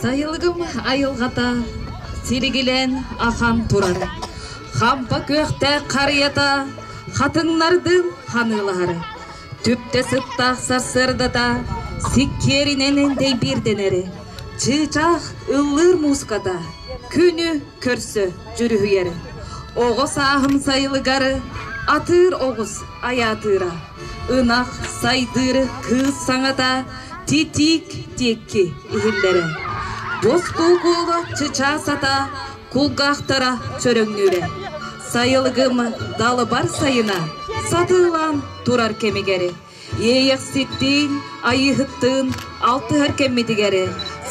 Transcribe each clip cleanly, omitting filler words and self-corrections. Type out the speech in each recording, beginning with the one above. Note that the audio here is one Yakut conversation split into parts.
Сайылыгым айылҕата силигилээн ахан турар. Хампа күөхтээх харыйата хатыҥнардыын ханыылаһар. Түптэ сыттаах сарсыардата сиккиэринэн дэйбиирдэнэр. Чыычаах ыллыыр мууската күнү көрсө дьүрүһүйэр. Оҕо сааһым сайылыгар атыыр оҕус айаатыыра. Ынах сайдыыр кыыс саҥата титиик диэки иһиллэрэ. Бостуук уола чычаас ата кулгаахтара чөрөҥнүүрэ. Сайылыгым далыбар сайына сатыылаан турар кэмигэр Иэйэхситтиин, Айыыһыттыын алтыһар кэммитигэр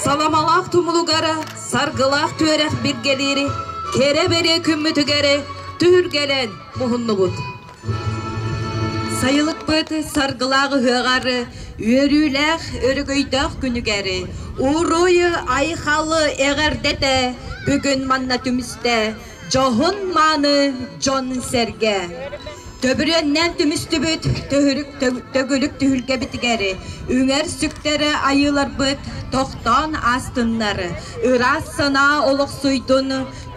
саламалаах тумулугар саргылаах түөрэх билгэлиир кэрэ бэлиэ күммүтүгэр түһүлгэлээн муһуннубут. Сайылыкпыт саргылаах ыһыаҕар үөрүүлээх өрөгөйдөөх күнүгэр уруй айхалы эҕэрдэтэ бүгүн манна түмүстэ дьоһун-мааны дьон-сэргэ. Төбүрүөннээн түмүстүбүт төгүрүк түһүлгэбитигэр үҥэр сүктэр айыыларбыт тохтоон аастыннар, ыраас санаа олохсуйдун,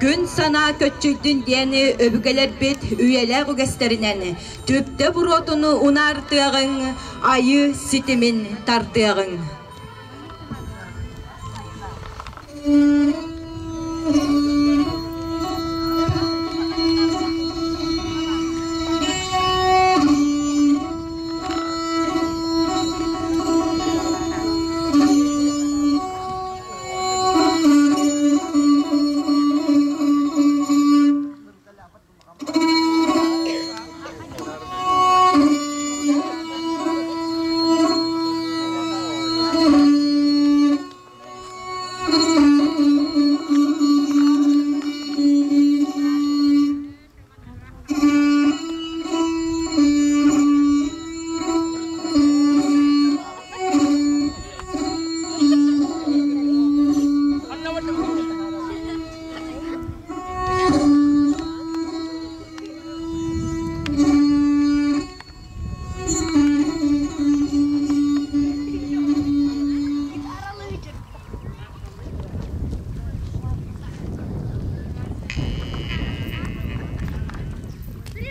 күн санаа көччүйдүн диэн өбүгэлэрбит үйэлээх үгэстэринэн түптэ буруотун унаартыаҕыҥ, айыы ситимин тардыаҕыҥ.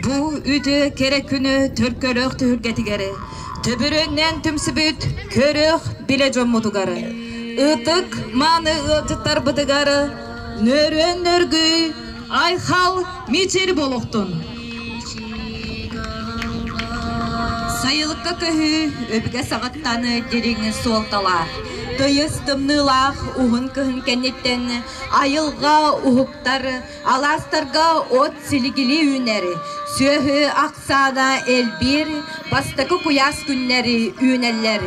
Бу үтүө кэрэ күнү төлкөлөөх түһүлгэтигэр төбүрүөннээн түмсүбүт көрөх билэ дьоммутугар ытык мааны ыалдьыттарбытыгар нөрүөн нөргүй айхал мичил буолуохтун! Сайылыкка көһүү өбүгэ саҕаттан дириҥ суолталаах. Тыйыс тымныылаах уһун кыһын кэнниттэн айылҕа уһуктар, алаастарга от силигили үүнэр, сүөһү ахсаана элбиир, бастакы куйаас күннэр үүнэллэр.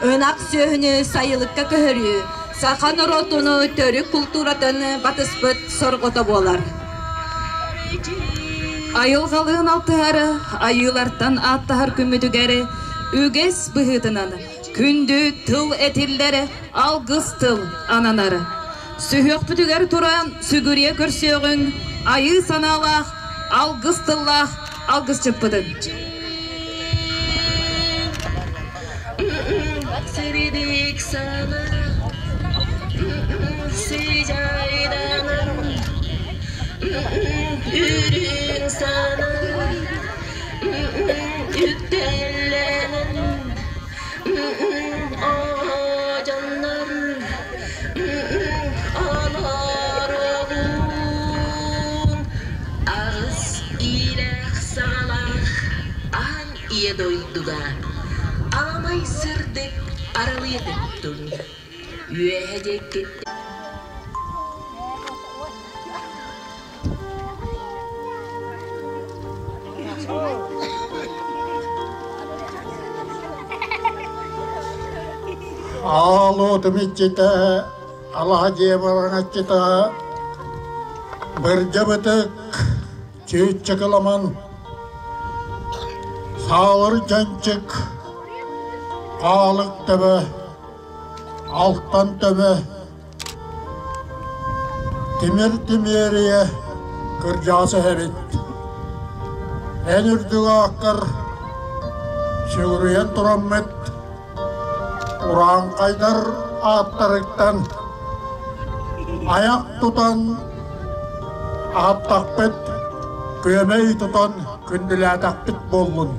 Ынах сүөһүнү сайылыкка көһөрүү саха норуотун төрүт култууратын батыспыт сорҕото буолар. Айылҕалыын алтыһар, айыылартан ааттаһар күммүтүгэр үгэс быһыытынан күндү тыл этиллэр, алгыс тыл ананар. Сүһүөхпүтүгэр туран сүгүрүйэ көрсүөҕүҥ айыы санаалаах, алгыс тыллаах алгысчыппытын. Ийэ дойдуга аламай сырдык аралыйа тыктын, үөһэ диэккиттэн Аалуутум иччитэ, алаһа дьиэ бараҥаччыта, бырдьабытык чыыччыкыламан, саалыр чанчык. Хаалык төбө, алтан төбө, тимир тимиэрийэ кырдьаҕас эһэбит. Эн үрдүк ааккар сүгүрүйэн тураммыт урааҥхайдар ааттарыттан айах тутан аһаттахпыт, күөмэй тутан күндүлээтэхпит буоллун.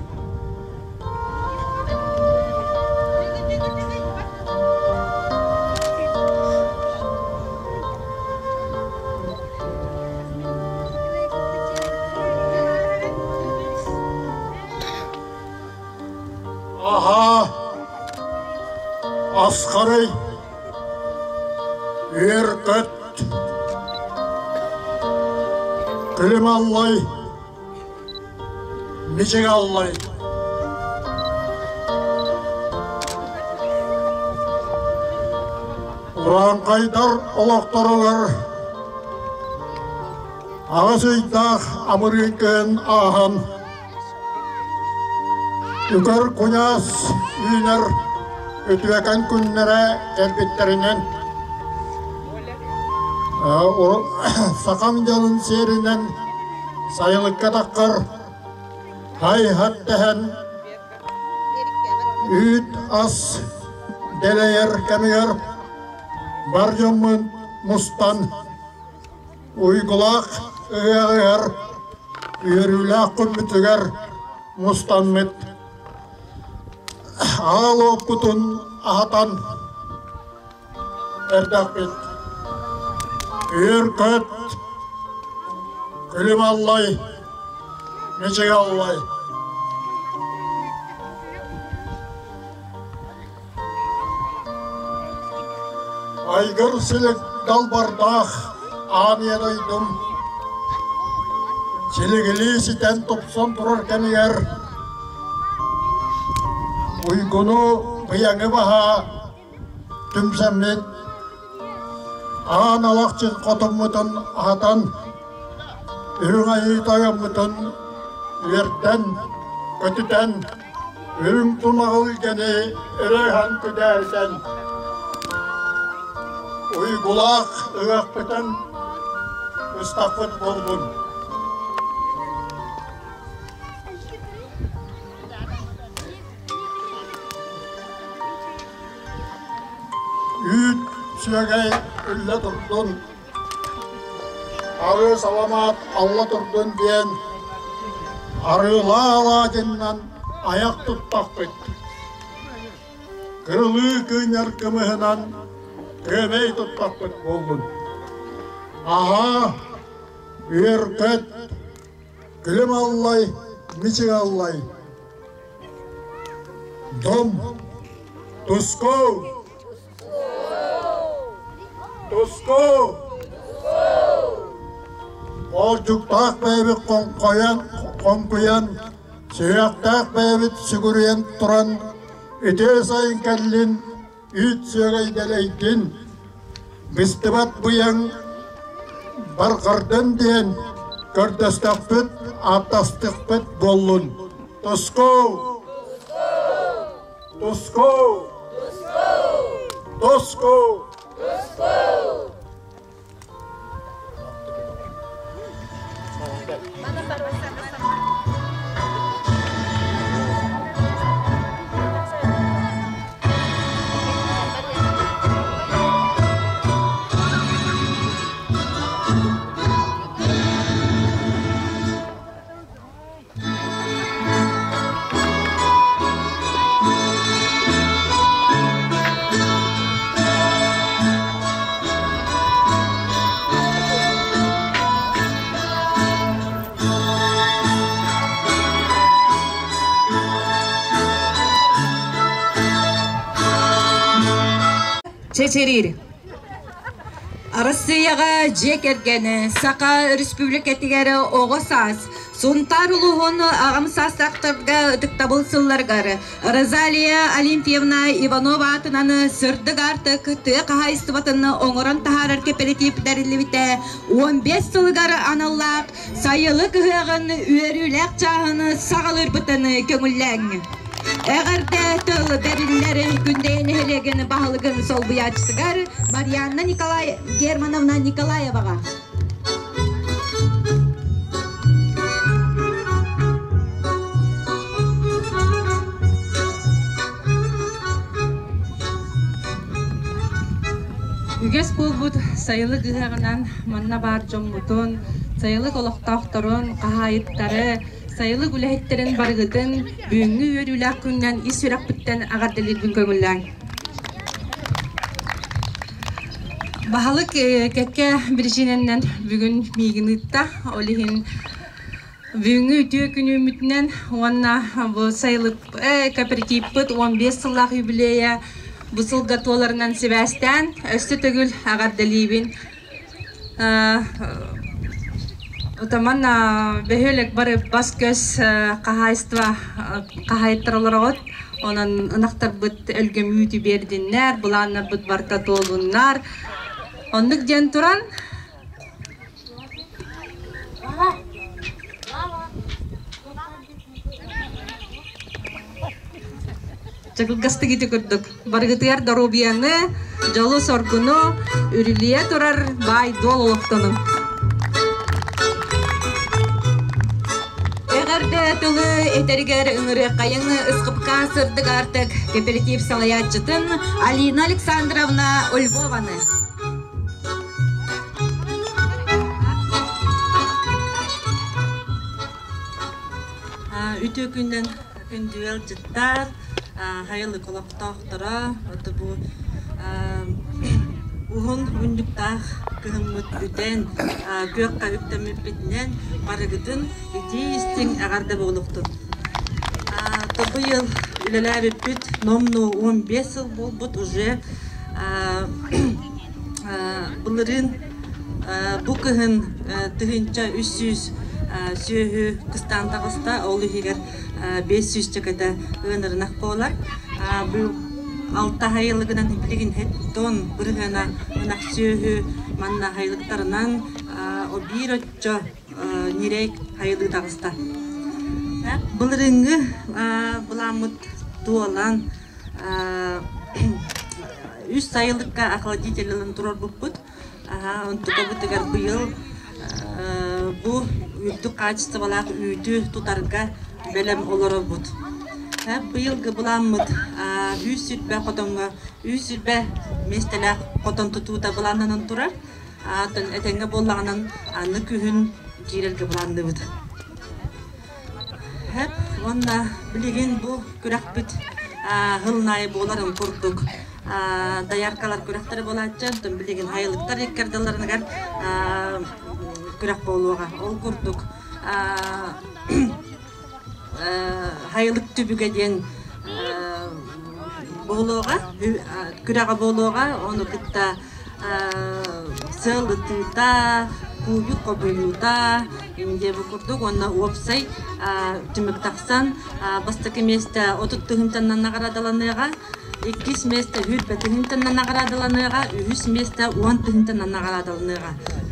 Аһаа, асхарый, үөр-көт, күлүм аллай, Мичик аллай. Урааҥхайдар олохторугар аҕыс ыйдаах амырыын кыһын ааһан үкэр куйаас үүнэр үтүөкэн күннэрэ кэлбиттэринэн сахам дьонун сиэринэн сайылыкка таххар һай-һат дэһэн үүт ас дэлэйэр кэмигэр бар дьоммун мустан уйгулаах ыһыаҕыгар үөрүүлээх күммүтүгэр мустаммыт аал уоппутун аһатан эрдэхпит. Үөр-көт, күлүм аллай, мичик аллай. Айгыр силик далбардаах аан ийэ дойдум силигилии ситэн тупсан турар кэмигэр уйгуну быйаҥы баһа түмсэммит аан алахчын хотуммутун аһатан үрүҥ айыы тойоммутун үөрдэн көтүтэн үрүҥ тунаҕыл илгэни өрө ыһан күдээритэн уйгулаах ыһыахпытын быстахпыт буоллун. Үүт сүөгэй үллэ турдун, арыы саламаат алла турдун диэн арыылаа алаадьыннан айах туттахпыт. Кырылыы кыынньар кымыһынан күөмэй туттахпыт буоллун. Аһаа, үөр-көт, күлүм аллай, мичик аллай. Дом! Туску! Туску! Олдьуктаах бэйэбит хоҥхойон, хоҥкуйан, сүһүөхтээх бэйэбит сүгүрүйэн туран, үтүө сайын кэллин, үүт сүөгэй дэлэйдин, быстыбат быйаҥ барҕардын диэн көрдөстөхпүт, ааттастыкпыт буоллун. Туску! Туску! Туску! Чэчириир. Арассыыйаҕа дьиэ кэргэни Саха Өрөспүүбүлүкэтигэр оҕо саас. Сунтаар улууһун аҕам саастаахтарга ытыктабыл сылларыгар Розалия Олимпиевна Иванова аатынан сырдык аартык тыа хаһаайыстыбатын оҥорон таһаарар кэпэрэтиип тэриллибитэ 15 сылыгар аналлаах сайылык ыһыаҕын үөрүүлээх чааһын саҕалыырбытын көҥүллээҥ. Эҕэрдэ тыл бэриллэр Күндэйэ нэһилиэгин баһылыгын солбуйааччытыгар Марианна Николай Германовна Николаеваҕа. Үгэс буолбут сайылык ыһыаҕынан манна баар дьоммутун, сайылык олохтоохторун, хаһаайыттары, сайылык үлэһиттэрин барыгытын бүгүҥҥү үөрүүлээх күнүнэн ис сүрэхпиттэн эҕэрдэлиирбин көҥүллээҥ. Баһылык кэккэ биричиинэнэн бүгүн миигин ыытта. Ол иһин бүгүҥҥү үтүө күнүммүтүнэн уонна бу сайылык кооперативпыт 15 сыллаах юбилейа бу сылга туоларынан сибээстээн өссө төгүл эҕэрдэлиибин. Утаман бөһүөлэк бары бас-көс хаһаайыстыба хаһаайыттара олороҕут. Онон ынахтарбыт өлгөм үүтү биэрдиннэр, былааннарбыт барыта туоллуннар. Оннук диэн туран Чакылгастык ити курдук барыгытыгар доруобуйаны, дьолу-соргуну, үрүлүйэ турар баай-дуол олохтонуҥ. Эҕэрдэ тылы этэригэр ыҥырыаххайыҥ СХПК Сырдык Аартык кооператив салайааччытын Алина Александровна Львованы. Үтүө күнүнэн күндү ыалдьыттар, хайылык олохтоохторо, ото бу уһун унньуктаах кыһыммыт бүтэн, күөххэ үктэммиппитинэн барыгытын итии-истиҥ эҕэрдэ буолуохтун. Быйыл үлэлээбиппит номнуо 15 сыл буолбут уже былырыын Бу кыһын 1300 сүөһү кыстаан таҕыста, ол иһигэр 500 чөкөтө ыанарынах буолар. Бу алта хайылыгынан билигин тон бырыһыана ынах сүөһү манна хайылыктарынан биир оччо ньирэй хайылыы таҕыста. Былырыыҥҥы былааммыт туолан үс сайылыкка охладитель ылан туруорбуппут. Онтукабытыгар быйыл бу үрдүк хаачыстыбалаах үүтү тутарга бэлэм олоробут. Быйылгы былааммыт 120 хотоҥҥо 120 миэстэлээх хотон тутуута былааннанан турар. Этэҥҥэ буоллаҕынан аны күһүн киирэргэ былаанныыбыт. Уонна билигин бу күрэхпит сылын аайы буоларын курдук дояркалар күрэхтэрэ буолааччы, онтон билигин айылыктар иккардыларыныгар күрэх буолуоҕа. Ол курдук айылык түбүгэ диэн буолуоҕа, күрэҕэ буолуоҕа, ону кытта сыал ытыыта, кубик хобуйуута, Индия бу курдук уонна уопсай түмүк тахсан бастакы миэстэ 30 тыһыынчаннан наҕараадаланыаҕа, иккис миэстэ 100 тыһыынчаннан наҕараадаланыаҕа, үһүс миэстэ 10 тыһыынчаннан наҕараадаланыаҕа.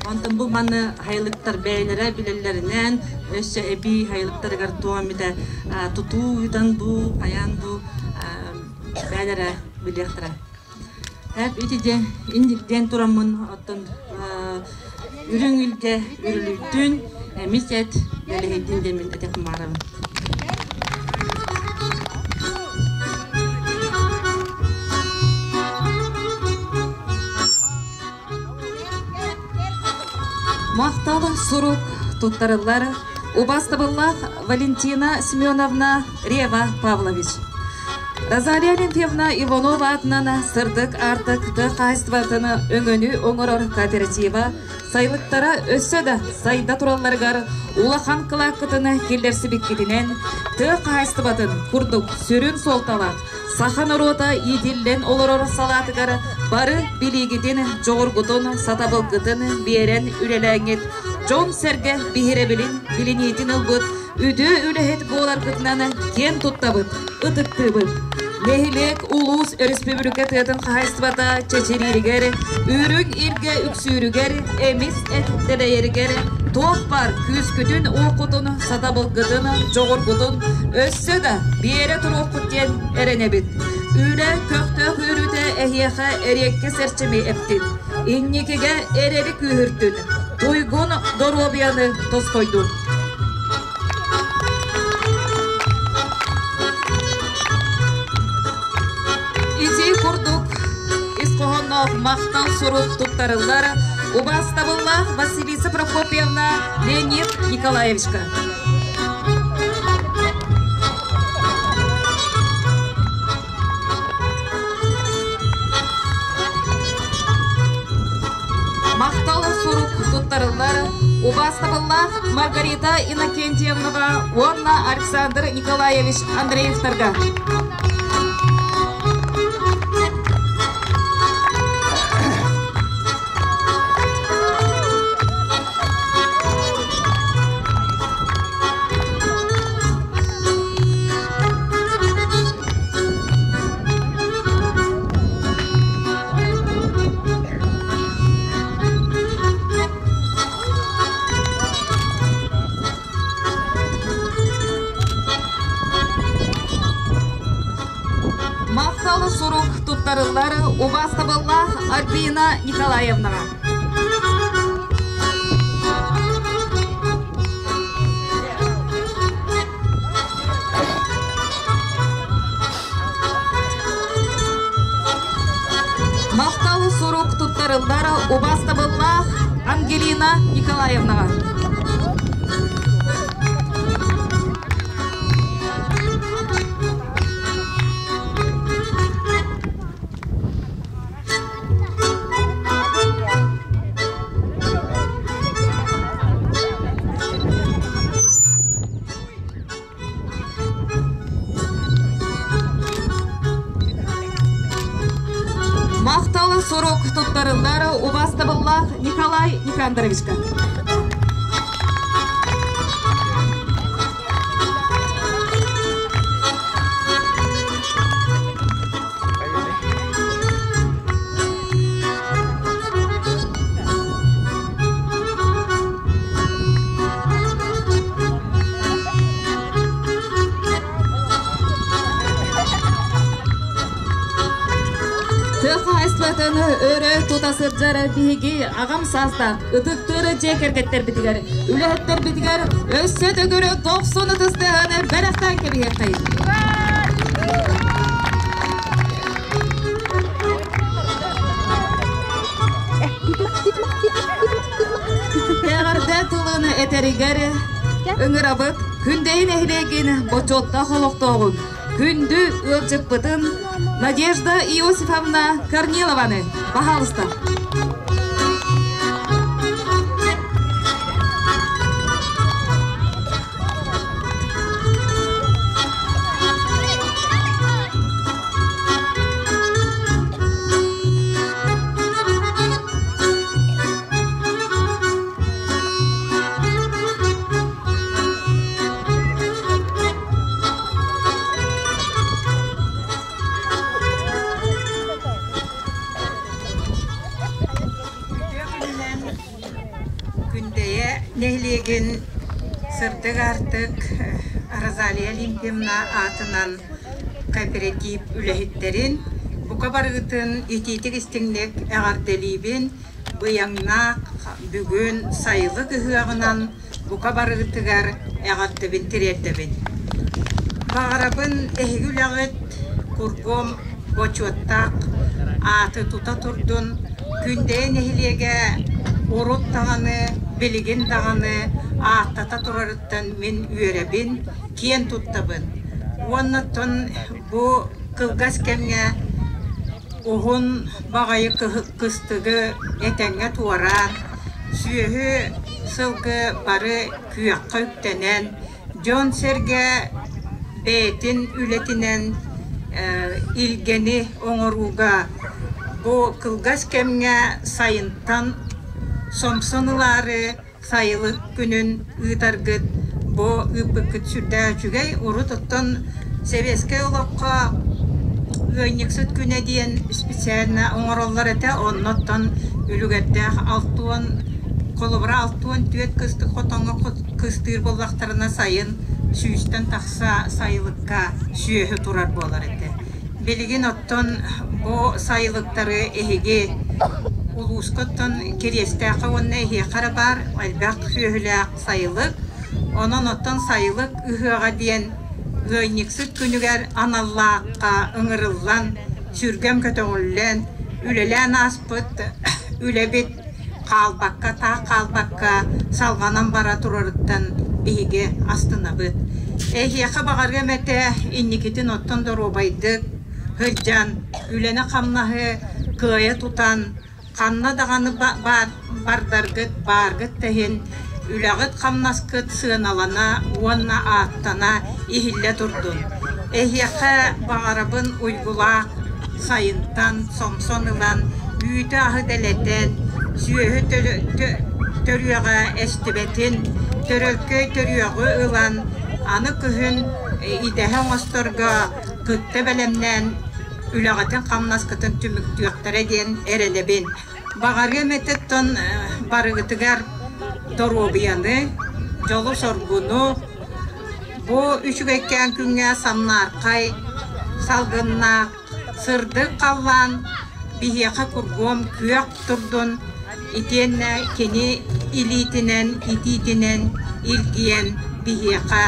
Онтон бу маны хайылыктар бэйэлэрэ билэллэринэн өссө эбии хайылыктарыгар туох эмитэ тутуу ыытан дуу, хайаан дуу бэйэлэрэ билиэхтэрэ. Эп ити диэн инник диэн тураммын оттон үрүҥ илгэ үрүлүйдүн, эмис эт дэлэһийдин диэммин этиэхпин баҕарабын. Махтал сурук туттарыллар убаастабыллаах Валентина Семеновна Рева Павлович. Розалия Олимпьевна Иванова аатынан сырдык аартык тыа хаһаайыстыбатын өҥөнү оҥорор кооператива сайылыктара өссө да сайда туралларыгар улахан кылааккытын киллэрсибиккитинэн тыа хаһаайыстыбатын курдук сүрүн суолталаах саха норуота иитиллэн олорор салаатыгар бары билиигитин, дьоҕургутун, сатабылгытын биэрэн үлэлээҥҥит. дьон-сэргэ биһирэбилин, билиниитин ылбыт үтүө үлэһит буоларгытынан киэн туттабыт, ытыктыыбыт. Нэһилиэк, улуус, өрөспүүбүлүкэ тыатын хаһаайыстыбата чэчирииригэр, үрүҥ илгэ үксүүрүгэр, эмис эт дэлэйэригэр туох баар күүскүтүн-уоххутун, сатабылгытын, дьоҕургутун өссө да биэрэ туруоххут диэн эрэнэбит. Үлэ көхтөөх үөрүүтэ эһиэхэ эриэккэс эрчими эптин, инникигэ эрэли күүһүртүн, туйгун доруобуйаны тосхойдун. Ити курдук ис хоһоонноох махтал сурук туттарыллар убаастабыллаах Василиса Прокопьевна Леонид Николаевичка. Махтал сурук туттарыллар убаастабыллаах Маргарита Иннокентьевнаҕа уонна Александр Николаевич Андреевтарга. Махтал сурук туттарыллар убаастабыллаах Альбина Николаевнаҕа. Махтал сурук туттарыллар убаастабыллаах Ангелина Николаевнаҕа. Махтал сурук туттарыллар убаастабыллаах Николай Никандровичка. Тыа хаһаайыстыбатын өрө тута сылдьар биһиги аҕам саастаах ытыктыыр дьиэ кэргэттэрбитигэр, үлэһиттэрбитигэр өссө төгүрү дохсун ытыстыһан бэлэхтээн кэбиһиэххэйин. Эҕэрдэ тылын этэригэр ыҥырабыт Күндэйи нэһилиэгин бочуоттаах олохтооҕун, күндү ыалдьыппытын Надежда Иосифовна Корнилованы, пожалуйста. Күндэйэ нэһилиэгин сырдык аартык Розалия Олимпиевна аатынан кооператив үлэһиттэрин бука барыгытын итиитик-истиҥник эҕэрдэлиибин! Быйаҥнаах бүгүн сайылык ыһыаҕынан бука барыгытыгар эҕэрдэбин тириэрдэбин. Баҕарабын эһиги үлэҕит кургум бочуоттаах ааты тута турдун, Күндэйэ нэһилиэгэ урут даҕаны, билигин даҕаны ааттата турарыттан мин үөрэбин, киэн туттабын. Уонна оттон бу кылгас кэмҥэ уһун баҕайы кыстыгы этэҥҥэ туораан, сүөһү сылгы бары күөххэ үктэнэн, дьон-сэргэ бэйэтин үлэтинэн илгэни оҥорууга бу кылгас кэмҥэ сайынтан сомсон ылаары. Сайылык күнүн ыытаргыт бу ыыппыккыт сүрдээх үчүгэй. Урут оттон сэбиэскэй олоххо ыанньыксыт күнэ диэн специально оҥороллор этэ. Оннуттан үлүгэрдээх алтуон холобура 64 кыстык хотоҥҥо кыстыыр буоллахтарына сайын 100-тэн тахса сайылыкка сүөһү турар буолар этэ. Билигин оттон бу сайылыктары эһиги улууска оттон Кириэстээххэ уонна эһиэхэ эрэ баар элбэх сүөһүлээх сайылык. Онон оттон сайылык ыһыаҕа диэн ыанньыксыт күнүгэр аналлаахха ыҥырыллан, сүргэм көтөҕүллэн, үлэлээн ааспыт үлэбит хаалбакка, таах хаалбакка салҕанан бара турарыттан биһиги астынабыт. Эһиэхэ баҕарыам этэ инникитин оттон доруобайдык сылдьан, үлэни-хамнаһы кыайа тутан, ханна даҕаны бардаргыт, бааргыт да иһин үлэҕит-хамнаскыт сыаналана уонна ааттана иһиллэ турдун. Эһиэхэ баҕарабын уйгулаах сайынтан сомсон ылан, үүтү-аһы дэлэтэн, сүөһү төрүөҕэ эстибэтин, төрөлкөй төрүөҕү ылан, аны күһүн идэһэ оҥосторго кытта бэлэмнээн үлэҕитин-хамнаскытын түмүктүөхтэрэ диэн эрэнэбин. Баҕарыам этиттэн барыгытыгар доруобуйаны, дьолу-соргуну, бу үчүгэйкээн күҥҥэ самнаархай, салгыннаах, сырдык халлаан биһиэхэ кургуом күөх турдун, итиэннэ кини илиитинэн, итиитинэн илгийэн биһиэхэ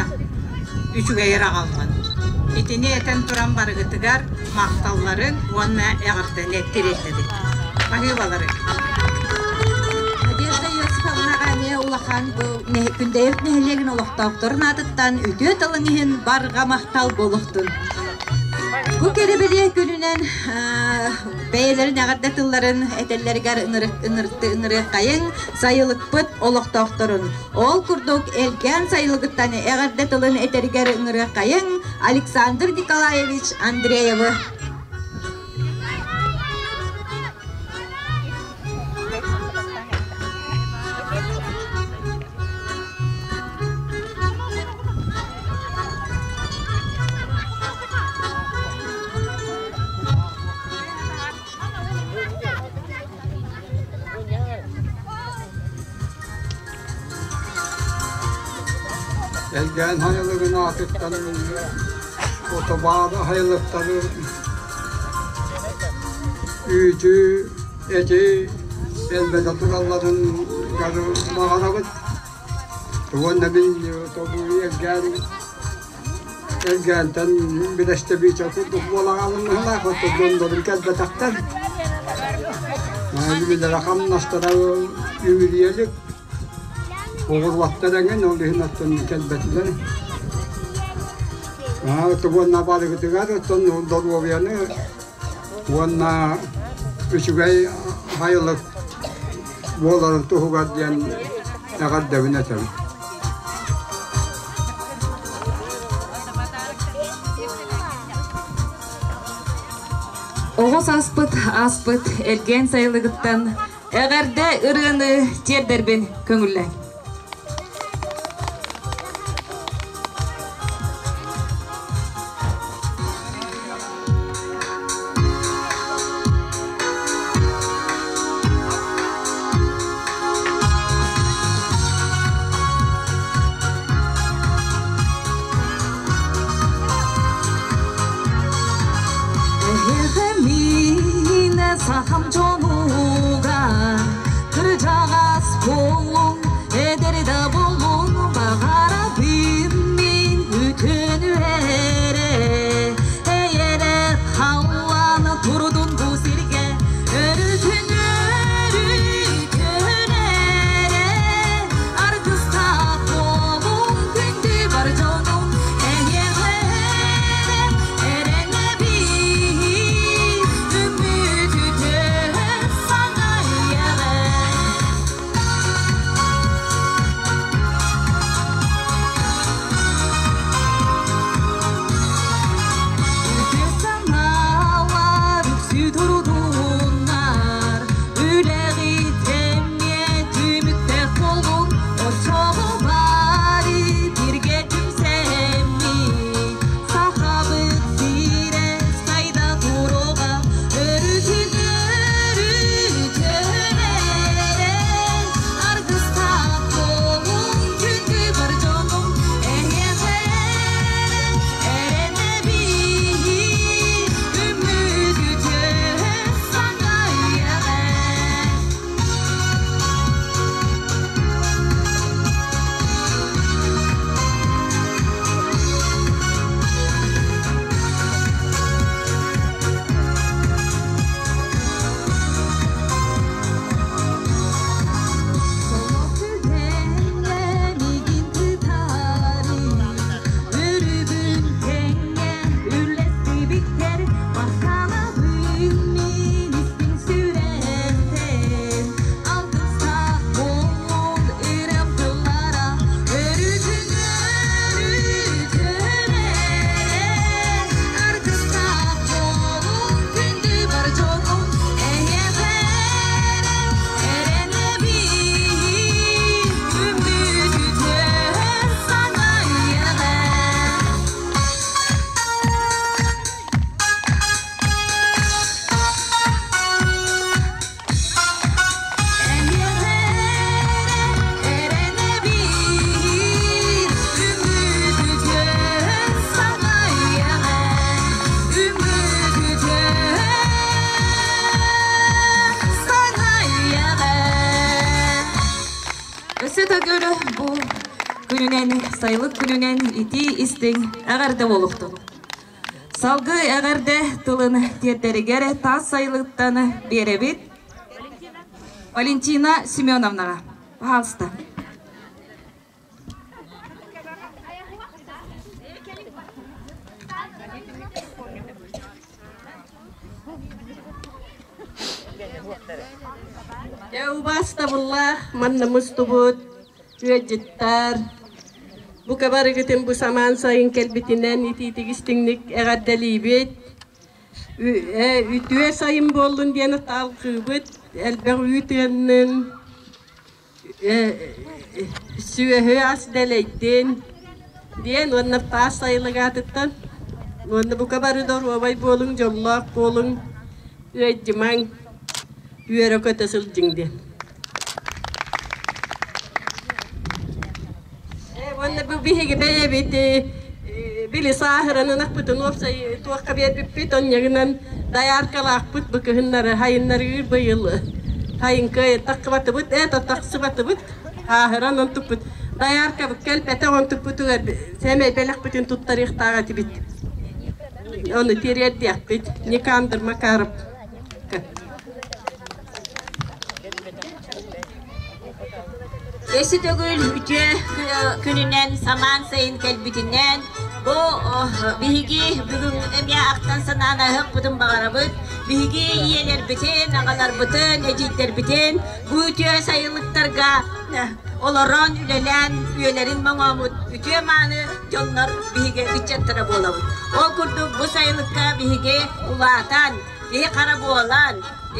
үчүгэйи аҕаллын. Итини этэн туран барыгытыгар махталларын уонна эҕэрдэни тириэрдэбит. Баһыыбалары. Надежда Иосифовнаҕа эмиэ улахан бу Күндэйэп нэһилиэгин олохтоохторун аатыттан үтүө тылыҥ иһин барҕа махтал буолуохтун. Бу кэрэ-бэлиэ күнүнэн бэйэлэрин эҕэрдэ тылларын этэллэригэр ыҥырыаххайыҥ сайылыкпыт олохтоохторун. Ол курдук Элгээн сайылыгыттан эҕэрдэ тылын этэригэр ыҥырыаххайыҥ Александр Николаевич Андреевы. Элгээн хайалыгын аатыттан отобаары хайалыктары үүтү, эти элбэтэ туралларын баҕарабыт. Уонна мин элгээн Элгээнтэн билэстэбиичэ курдук буолаҕалыммыһылаах, оттон дьоннорум кэлбэтэхтэр. Билэрэ хамнастара үмүрүйэлик, оҕуруоттар эҥин, ол иһин оттон кэлбэтилэр. Уонна барыгытыгар оттон доруобуйаны уонна үчүгэй айылык буоларын туһугар диэн эҕэрдэбин этэбин. Оҕо сааспыт ааспыт эргээн сайылыгыттан эҕэрдэ ырыаны тиэрдэрбин көҥүллээҥ. Эһэхэмиинэ сахам дьонугар кырдьаҕас буоллуҥ, эдэр да буоллуҥ, баҕарабын мин үтүөнү эрэ. Эйэрэ халлаан турдун бу сиргэ, өрүтүн өрүтүн эрэ. Аргыстаах буолуҥ күндү бар дьонум, эйиэхэ эрэ эрэнэбин, үмүт үтүө саҥа үйэҕэ. төгүл бу күнүнэн, сайылык күнүнэн итии истиҥ эҕэрдэ буолуохтун. Салгыы эҕэрдэ тылын тиэрдэригэр таас сайылыктан биэрэбит Валентина Семеновнаҕа. Пожалуйста. Дьэ убаастабыллаах манна мустубут ыалдьыттар, бука барыгытын бу самаан сайын кэлбитинэн итиитик истиҥник эҕэрдэлиибит. Үтүө сайын буоллун диэн алгыыбыт, элбэх үүт ыаннын, Сүөһү ас дэлэйдин диэн уонна таас сайылык аатыттан уонна бука бары доруобай буолуҥ, дьоллоох буолуҥ, ыалдьымаҥ, үөрэ-көтө сылдьыҥ диэн. Уонна бу биһиги бэйэбит били сааһыран ынахпытын уопсай туохха биэрбиппит онньагынан дояркалаахпыт бу кыһыннары хайыннарыыр быйыл хайыҥка тахсыбатыбыт это тахсыбатыбыт ааһыран онтуппут дояркабыт кэлбэтэх онтуппутугар сэмэй бэлэхпитин туттарыахтаах этибит ону тириэрдиэхпит Никандр Макаров Өссө төгүл үтүө күнүнэн, самаан сайын кэлбитинэн, бу биһиги бүгүн эмиэ ахтан санаан аһыахпытын баҕарабыт. Биһиги ийэлэрбитин, аҕаларбытын, эдьиийдэрбитин бу үтүө сайылыктарга олорон, үлэлээн, үйэлэрин моҥоомут үтүө мааны дьоннор биһиги ыччаттара буолабыт. Ол курдук бу сайылыкка биһиги улаатан, киһи хара буолан,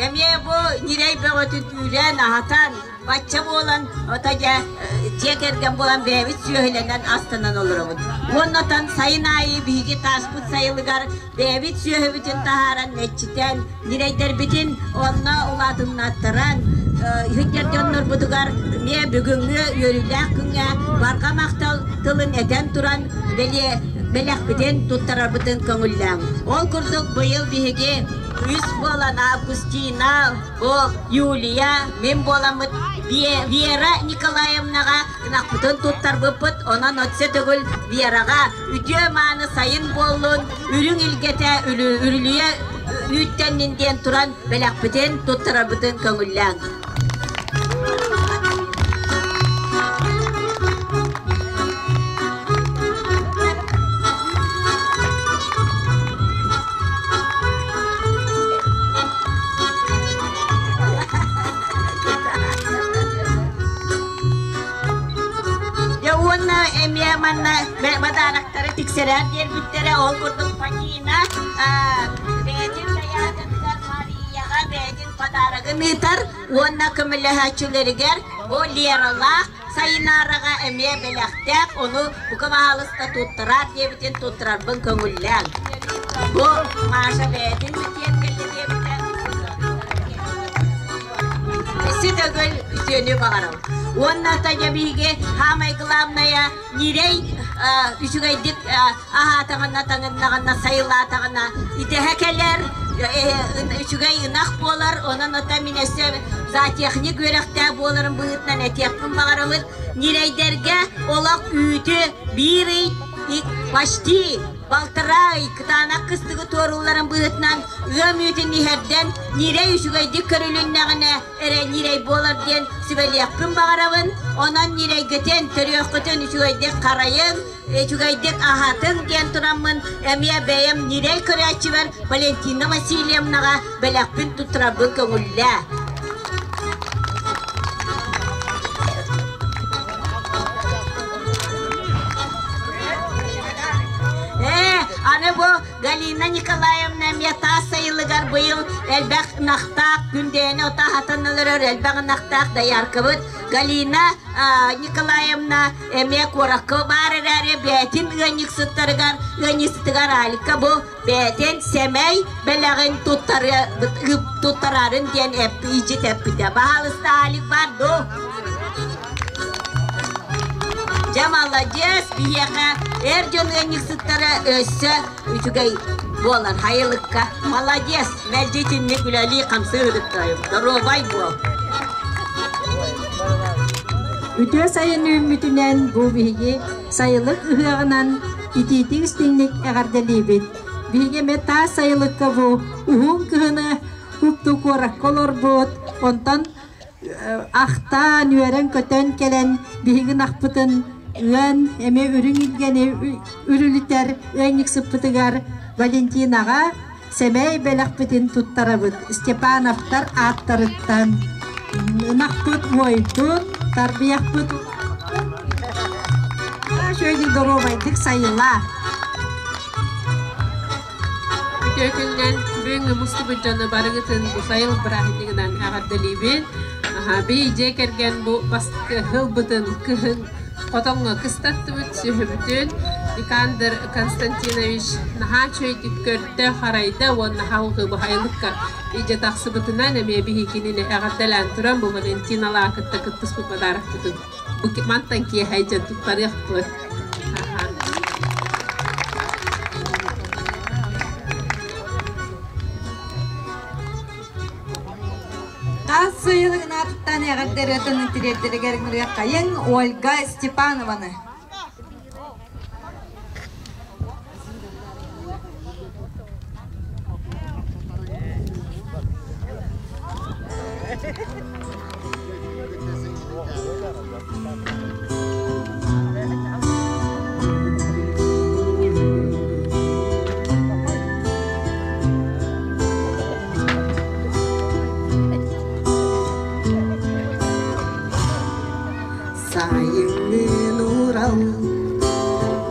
эмиэ бу ньирэй бөҕөтүн үүрэн, аһатан, бачча буолан, ото дьэ, дьиэ кэргэн буолан бэйэбит сүөһүлэнэн астанан олоробут. Уоннатан сайын аайы биһиги тааспыт сайылыгар бэйэбит сүөһүбүтүн таһааран мэччитэн, ньирэйдэрбитин онно улаатыннаттаран, иһиттэр дьоннорбутугар эмиэ бүгүҥҥү үөрүүлээх күҥҥэ барҕа махтал тылын этэн туран бэлиэ бэлэхпитин туттарарбытын көҥүллээҥ. Ол курдук быйыл биһиги үс буолан Августина, бу Юлия, мин буоламмыт Вера Николаевнаҕа ынахпытын туттарбыппыт. Онон өссө төгүл Вераҕа үтүө мааны сайын буоллун, үрүҥ илгэтэ үрүлүйэ үүттэннин диэн туран бэлэхпитин туттарарбытын көҥүллээҥ. Дьэ уонна эмиэ манна бадаарактары тиксэрээр диэрбиттэрэ, ол курдук Фатина бэйэтин дайаататыгар Марияҕа бэйэтин подарогын ыытар уонна көмөлөһөөччүлэригэр бу Лералаах Сайынаараҕа эмиэ бэлэхтээх, ону бука баһаалыста туттараар диэбитин туттарарбын көҥүллээҥ. Бу Маша бэйэтин тиэргэнэ диэбитэ Өссө төгүл үтүөнү баҕарабын. Уонна Таня биһиги самое главное ньирэй үчүгэйдик аһаатаҕына, таҥыннаҕына, сайылаатаҕына итэһэ кэлэр, үчүгэй ынах буолар. Онон ата мин өссө зоотехник үөрэхтээх буоларым быһыытынан этиэхпин баҕарабын. Ньирэйдэргэ олох үүтү биир ый почти балтараа ый кытаанах кыстыгы туоруулларын быһыытынан ыам үүтүн иһэрдэн ньирэй үчүгэйдик көрүлүннэҕинэ эрэ ньирэй буолар диэн сүбэлиэхпин баҕарабын. Онон ньирэйгитин, төрүөххүтүн үчүгэйдик харайыҥ, үчүгэйдик аһатыҥ диэн тураммын эмиэ бэйэм ньирэй көрөөччүбэр Валентина Васильевнаҕа бэлэхпин туттарарбын көҥүллээ. Ээ, аны бу Галина Николаевна эмиэ таас сайылыгар быйыл элбэх ынахтаах, күндэйэни ото аһатан олорор элбэх ынахтаах дояркабыт Галина Николаевна эмиэ куоракка баар эрээри бэйэтин ыанньыксыттарыгар, ыанньыксытыгар Алика бу бэйэтин сэмэй бэлэҕин туттарарын диэн илдьит эппитэ. Баһаалыста Алик бар дуу? Дьэ, маладьыас, биһиэхэ эр дьон ыанньыксыттара өссө үчүгэй буолар хайылыкка. Маладьыас, мэлдьи итинник үлэлии-хамсыы сырыттайым. Доруобай буол. Үтүө сайын үүммүтүнэн бу биһиги сайылык ыһыаҕынан итиитик истиҥник эҕэрдэлиибит. Биһиги эмиэ таас сайылыкка бу уһун кыһыны упту куоракка олорбут, онтон ахтаан, үөрэн-көтөн кэлэн биһиги ынахпытын ыан, эмиэ үрүҥ илгэни үрүлүтэр ыанньыксыппытыгар Валентинаҕа сэмэй бэлэхпитин туттарабыт Степановтар ааттарыттан ынахпыт уойдун, тарбыйахпыт үчүгэйдик доруобайдык сайыла. Үтүө күнүнэн бүгүҥҥү мустубут дьону барыгытын бу сайыл бырааһынньыгынан эҕэрдэлиибин. Би дьиэ кэргэн бу бастакы ылбытын кыһын хотоҥҥо кыстаттыбыт сүөһүбүтүн Никандр Константинович наһаа үчүгэйдик көрдө, харайда уонна халҕыы баһайылыкка илдьэ тахсыбытынан эмиэ биһикинини эҕэрдэлээн туран бу Валентиналаа кытта кыттыспыт подарокпытын бу мантан киэһэ дьэ туттарыахпыт. Таас сайылыгын аатыттан эҕэрдэ ырыатын тириэрдэригэр ыҥырыаххайыҥ Ольга Степанованы. Сайыҥҥын урал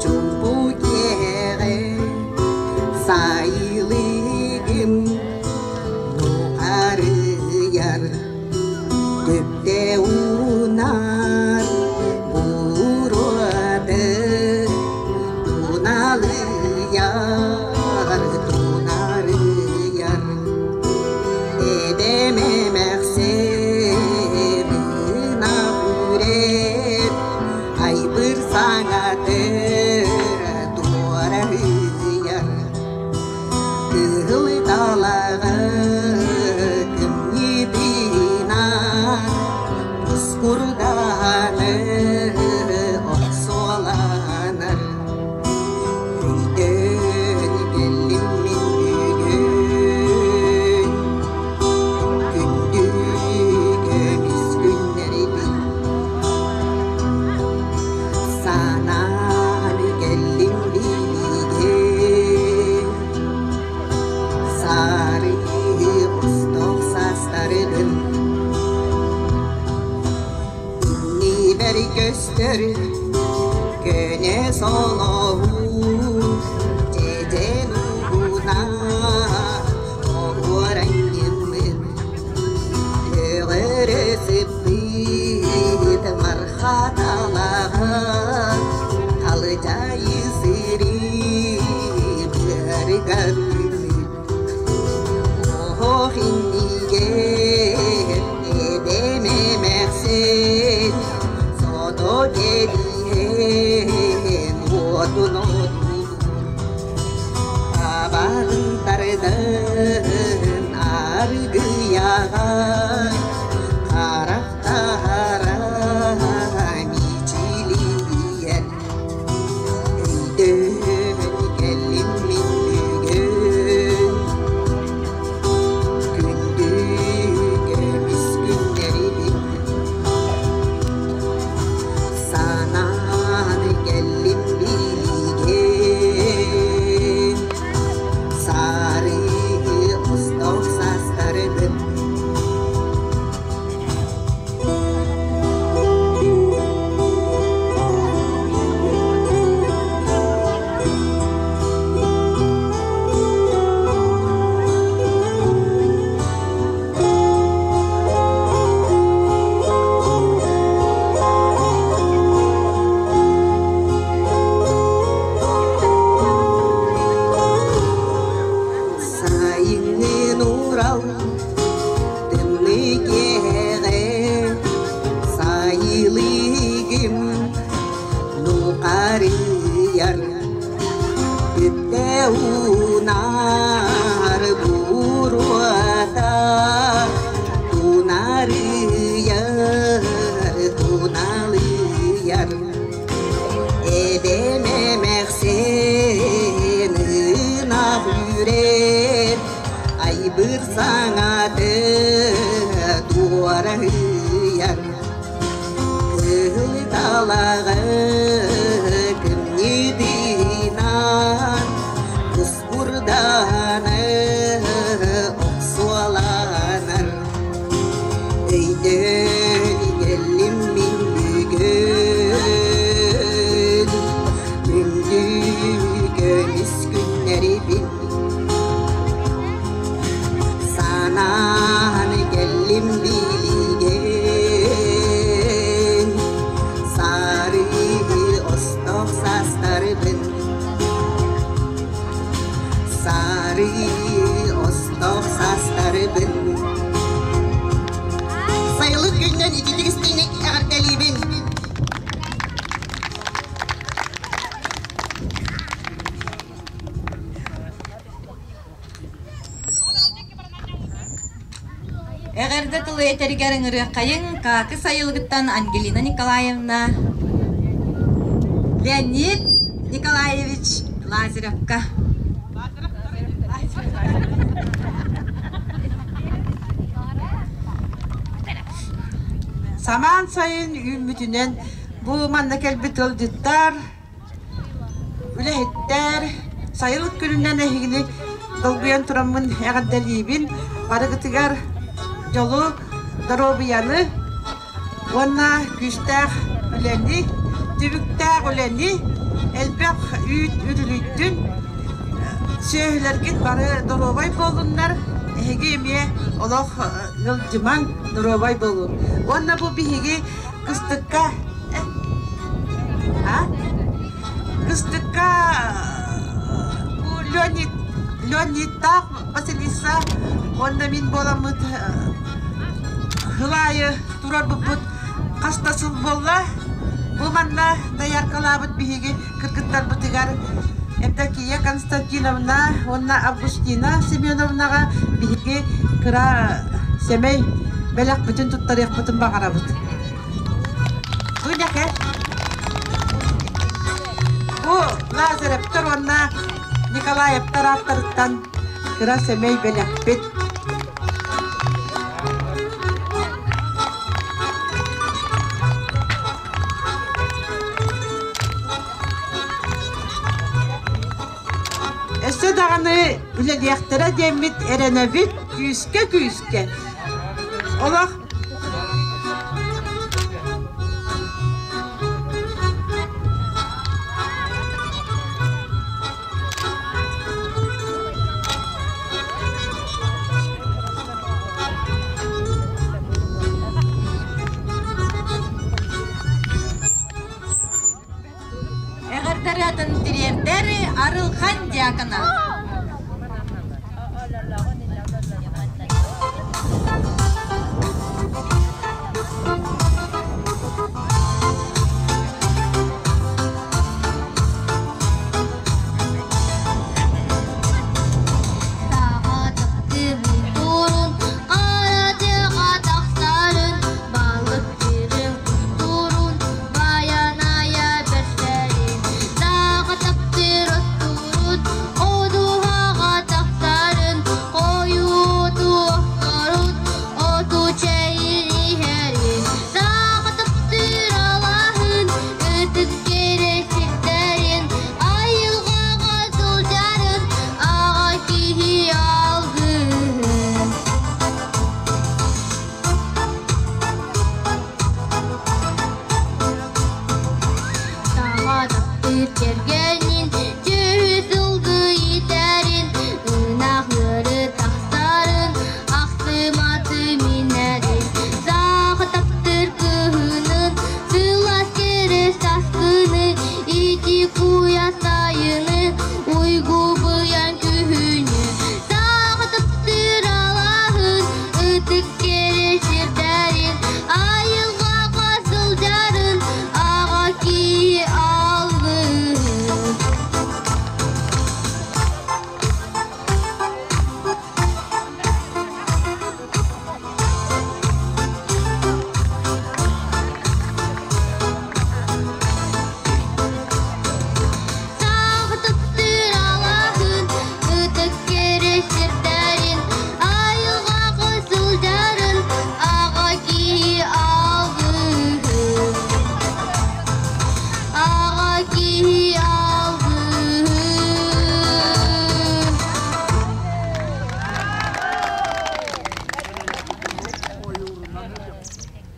чуумпу киэһэҕэ сайылыгым нухарыйар түптэ уунар буруоты туналыйар тунарыйар эбэм эмэхсин ынах үрэр айбыр саҥаты туораһыйар Кыһыл талаҕы кымньыытынан ускурдааны охсуоланар. Өйдөөн кэллим мин бүгүн, күндү көмүс күннэрбин. Санаан кэллим билигин, сары остох састарыгын. Иннибэр көстөр көнө солоһун, дьэдьэн угуна оһуоранньыммыт. Көҕөрө сыппыт марха талаҕа халдьаайы сири быарыгар үүммүт. Оһох иннигэр эбэм эмээхсин сото кэбиһэн уотун отулуур. Табаҕын тардан аргыйаҕай, харахтара мичилийэр. Өйдөөн кэллим мин бүгүн, күндү көмүс күннэрибин. Санаан кэллим билигин, сары остох састарыбын. Сайыҥҥын Урал тымныы киэһэҕэ сайылыгым нухарыйар түптэ уунар буруота тунарыйар туналыйар. Далбыр саҥаты дуораһыйар Кыһыл талаҕы кымньыытынан Кускурдааны охсуоланар Өйдөөн кэллим мин бүгүн Күндү көмүс күннэрибин Санаан кэллим билигин Сары остох састарбын Сары остох састарбын Сайылык күннэн ититик истиҥник эҕэрдэлиибин! Эҕэрдэ тылы этэригэр ыҥырыаххайыҥ Каакы сайылыгыттан Ангелина Николаевна, Леонид Николаевич Лазаревка. Самаан сайын үүммүтүнэн бу манна кэлбит ыалдьыттар, Үлэһиттэр, сайылык күнүнэн эһигини долгуйан тураммын эҕэрдэлиибин. Барыгытыгар дьолу, доруобуйаны уонна күүстээх үлэни, түбүктээх үлэни, элбэх үүт үрүлүйдүн. Сүөһүлэргит бары доруобай буоллуннар, эһиги эмиэ олох ыалдьымаҥ, доруобай буолун. Уонна бу биһиги кыстыкка Кыстыкка бу Леонид Леонидтаах Василиса уонна мин буоламмыт сыл аайы турарбыппыт хас да сыл буолла. Бу манна дояркалаабыт биһиги кыргыттарбытыгар Евдокия Константиновна уонна Августина Семеновнаҕа биһиги кыра сэмэй бэлэхпитин туттарыахпытын баҕарабыт. Бу нэкэ Бу Лазаревтар уонна Николаевтар ааттарыттан кыра сэмэй бэлэхпит. Өссө даҕаны үлэлиэхтэрэ диэммит эрэнэбит күүскэ-күүскэ. Олох Эҕэрдэ ырыатын тириэрдэр Арылхан Дьяконов.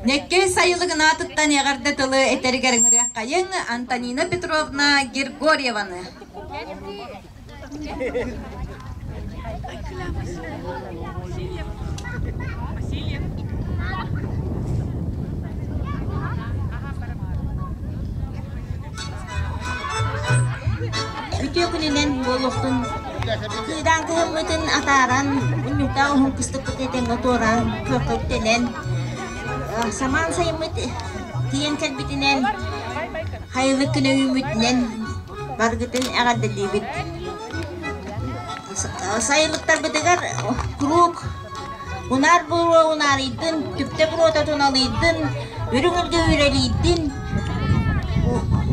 Неккей сайылыгын аатыттан эҕэрдэ тылы этэригэр ыҥырыаххайыҥ Антонина Петровна Григорьеваны. Үтүө күнүнэн буолуохтун. Кыыдаан кыһыммытын атааран, унньуктаах уһун кыстыкпыт этэҥҥэ туораан, күөххэ үктэнэн, самаан сайыммыт тиийэн кэлбитинэн, хайылык күнэ үүммүтүнэн барыгытын эҕэрдэлиибит. Сайылыктарбытыгар куруук унаар буруо унаарыйдын, түптэ буруота туналыйдын, үрүҥ үргэ үрэлийдин,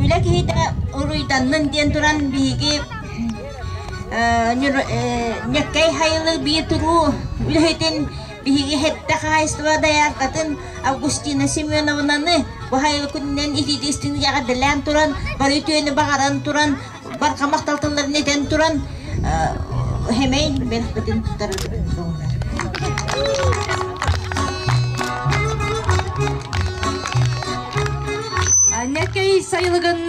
үлэ киһитэ уруйданнын диэн туран биһиги Ньэккэй Хайылы биир туруу үлэһитин биһиги хэттэ хаһаайыстыба дайааркатын Августина Семеновнаны бу хайылы күнүнэн итиитик истиҥник эҕэрдэлээн туран, бары үтүөнү баҕаран туран, барҕа махтал тылларын этэн туран, хэмэй бэлэхпитин туттарарбытын көҥүлэр. Ньэккэй сайылыгын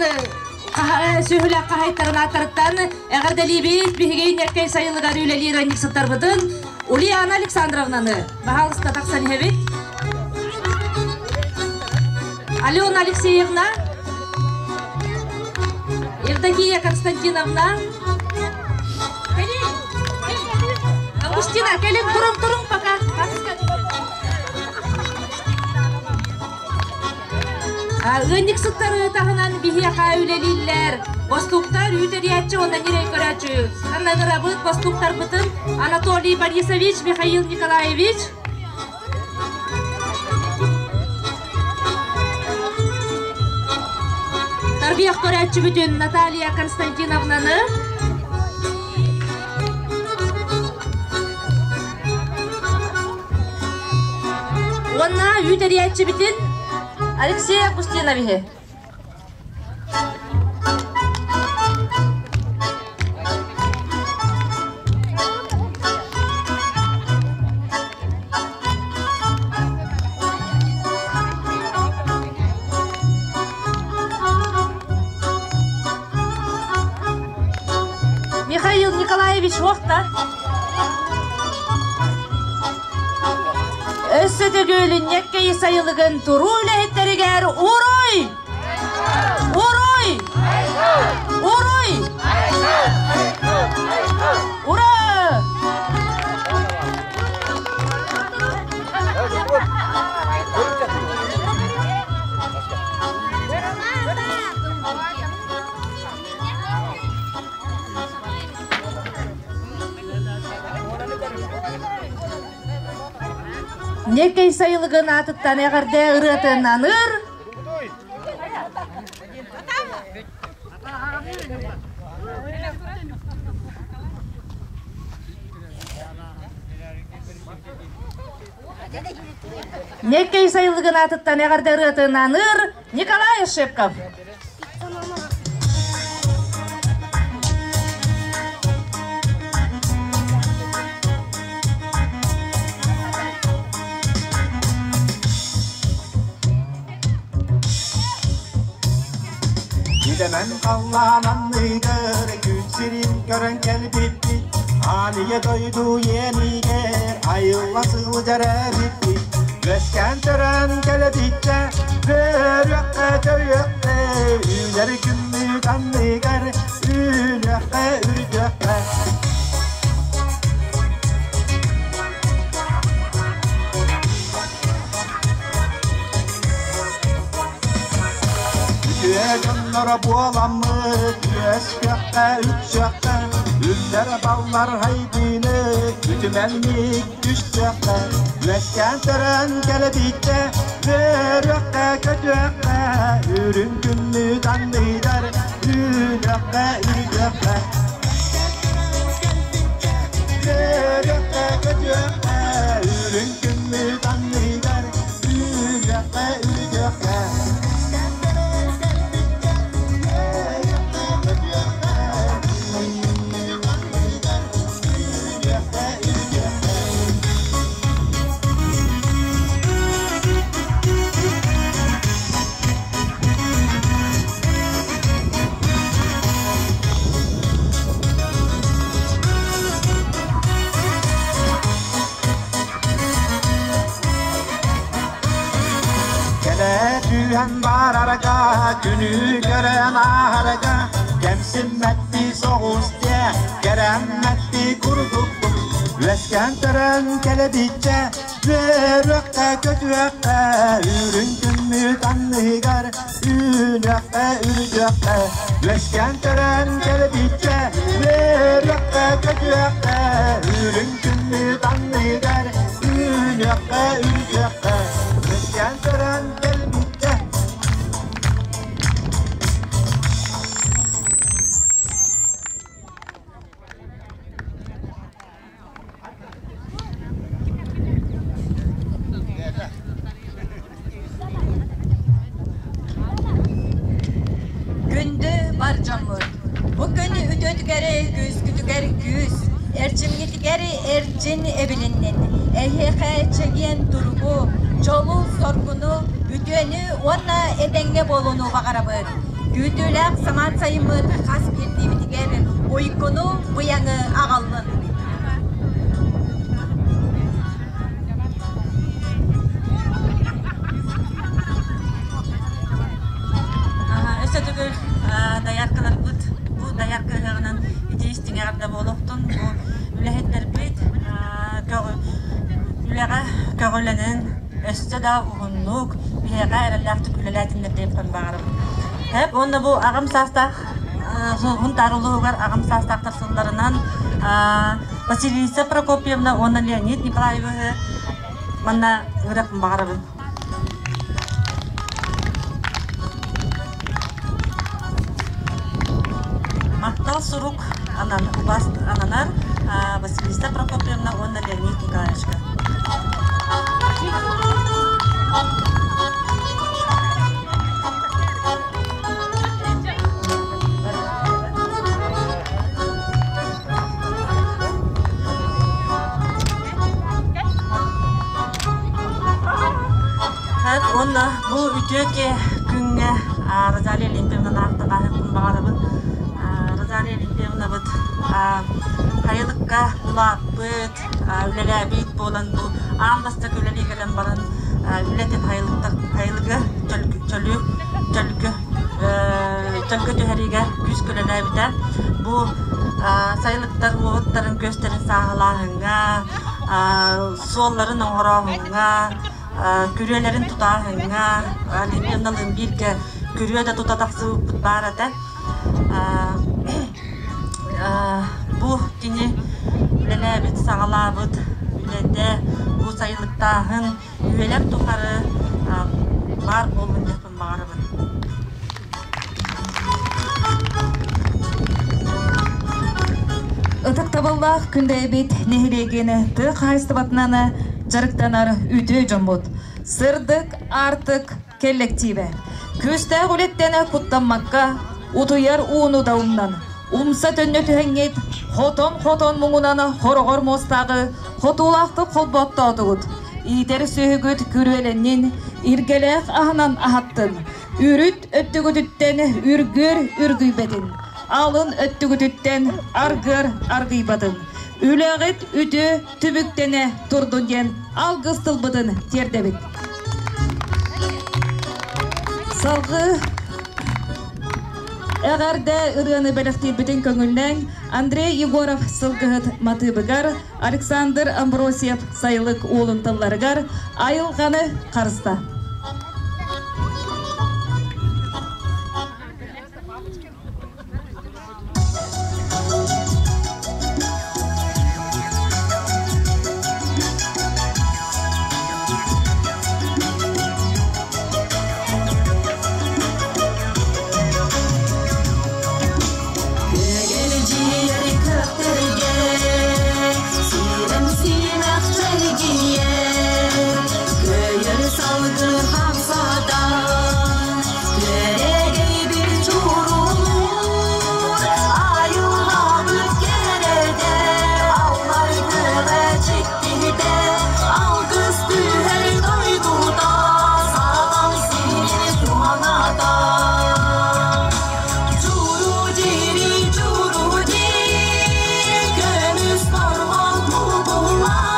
сүһүлэх хаһайтарын ааттарыттан эҕэрдэлиибит биһиги Ньэккэй сайылыгар үлэлиир ыанньыксыттарбытын Ульяна Александровнаны баһаалыста тахсан иһэбит. Алена Алексеевна, Евдокия Константиновна, Августина, кэлин турум турум пока. Ыанньыксыттары таһынан биһиэхэ үлэлииллэр. Бостууктар үүт эрийээччи уонна ньирэй көрөөччү. Аннагырабыт бостууктарбытын Анатолий Борисович, Михаил Николаевич. Тарбиях көрөөччүбүтүн Наталья Константиновнаны. Уонна үүт эрийээччибитин Алексей Августиновиһы. Михаил Николаевич Уохта. Өссө төгүл Ньэккэйи сайылыгын туруу үлэһиттэригэр уруй! Уруй! Уруй! Ура! Некей сайылыгын аатыттан эҕэрдэ ырыатын аныыр Некей сайылыгын аатыттан эҕэрдэ ырыатын аныыр Николай Ошепков. Идэмэн халлаан анныгар күн сирин көрөн кэлбиппит, Ааныя дойду иэнигэр айылла сылдьар эбиппит. Үөскээн төрөөн кэлэбиччэ, көрүөххэ төрүөххэ, үүнэр күммүт анныгар үүнүөххэ үрдүөххэ. Үтүө дьонноро буоламмыт, үөскүөххэ үксүөххэ, үллэр баллар хайдыыны, үтүмэнник түсүөххэ, үөскээн төрөөн кэлэбиччэ, үөрүөххэ көтүөххэ, үрүҥ күммүт анныгар үүнүөххэ үрдүөххэ. Үөрүөххэ көтүөххэ, үрүҥ күммүт анныгар үүнүөххэ үрдүөххэ. Түһэн барарга, күнү көрөн ааһарга, кэмсиммэтти соҕус диэ, кэрэммэтти курдукпун. Үөскээн төрөн кэлэбиччэ, үөрүөххэ көтүөххэ, үрүҥ күммүт анныгар үүнүөххэ үрдүөххэ. Үөскээн төрөн кэлэбиччэ, үөрүөххэ көтүөххэ, үрүҥ күммүт анныгар үүнүөххэ үрдүөххэ. Үөскээн төрөн кэлбиччэ. Күндү бар дьоммут! Бу күн үтүөтүгэр күүскүтүгэр күүс, эрчимҥитигэр эрчин эбилиннин. Эһиэхэ чэгиэн туругу, дьолу-соргуну, үтүөнү уонна этэҥҥэ буолууну баҕарабыт. Күүтүүлээх самаан сайыммыт хас биирдиибитигэр уйгуну, быйаҥы аҕаллын. Өссө төгүл дояркаларбыт бу доярка ыһыаҕынан итии истиҥ эҕэрдэ буолуохтун. Бу үлэһиттэрбит үлэҕэ көҕүлэнэн өссө да уһуннук биһиэхэ эрэллээхтик үлэлээтиннэр диэхпин баҕарабын. Уонна бу аҕам саастаах Сунтаар улууһугар аҕам саастаахтар сылларынан Василиса Прокопьевна уонна Леонид Николаевиһы манна ыҥырыахпын баҕарабын. Махтал сурук ананар Василиса Прокопьевна уонна Леонид Николаевичка. Уонна бу үтүө күҥҥэ Розалия Олимпиевнаны аахтаҕааһыппын баҕарабын. Розалия Олимпиевнабыт хайылыкка улааппыт, үлэлээбит буолан бу аан бастакы үлэлии кэлэн баран үлэтин хайылыгы чөлү чөлгө чөлгө түһэриигэ күүскэ үлэлээбитэ. Бу сайылыктар уоттарын күөстэрин сааһылааһыҥҥа, суолларын оҥорооһуҥҥа, күрүөлэрин тутааһыҥҥа Олимпиадалыын бииргэ күрүө да тута тахсыбыппыт баар этэ. Бу кини үлэлээбит, саҕалаабыт үлэтэ, бу сайылыктааһын үйэлэр тухары баар буоллун диэхпин баҕарабын. Ытыктабыллаах Күндэйэбит нэһилиэгин тыа хаһаайыстыбатынан дьарыктанар үтүө дьоммут. Сырдык аартык кэллэктиибэ. Күүстээх үлэттэн куттаммакка, утуйар ууну да умнан, умса төннө түһэҥҥит, хотон-хотон муҥунан хороҕор муостааҕы хотуулаахтык холботтоотугут. Иитэр сүөһүгүт күрүөлэннин, иргэлээх аһынан аһаттын. Үрүт өттүгүтүттэн үргүөр үргүйбэтин, алын өттүгүтүттэн аргыар аргыйбатын. Үлэҕит үтүө түбүктэнэ турдун диэн алгыс тылбытын тиэрдэбит. Салгыы Эҕэрдэ ырыаны бэлэхтиирбитин көҥүллээн Андрей Егоров сылгыһыт матыыбыгар, Александр Амбросьев сайылык уолун тылларыгар айылҕаны харыста. Чуру дири, чуру дири, көмүс торбон кубулар.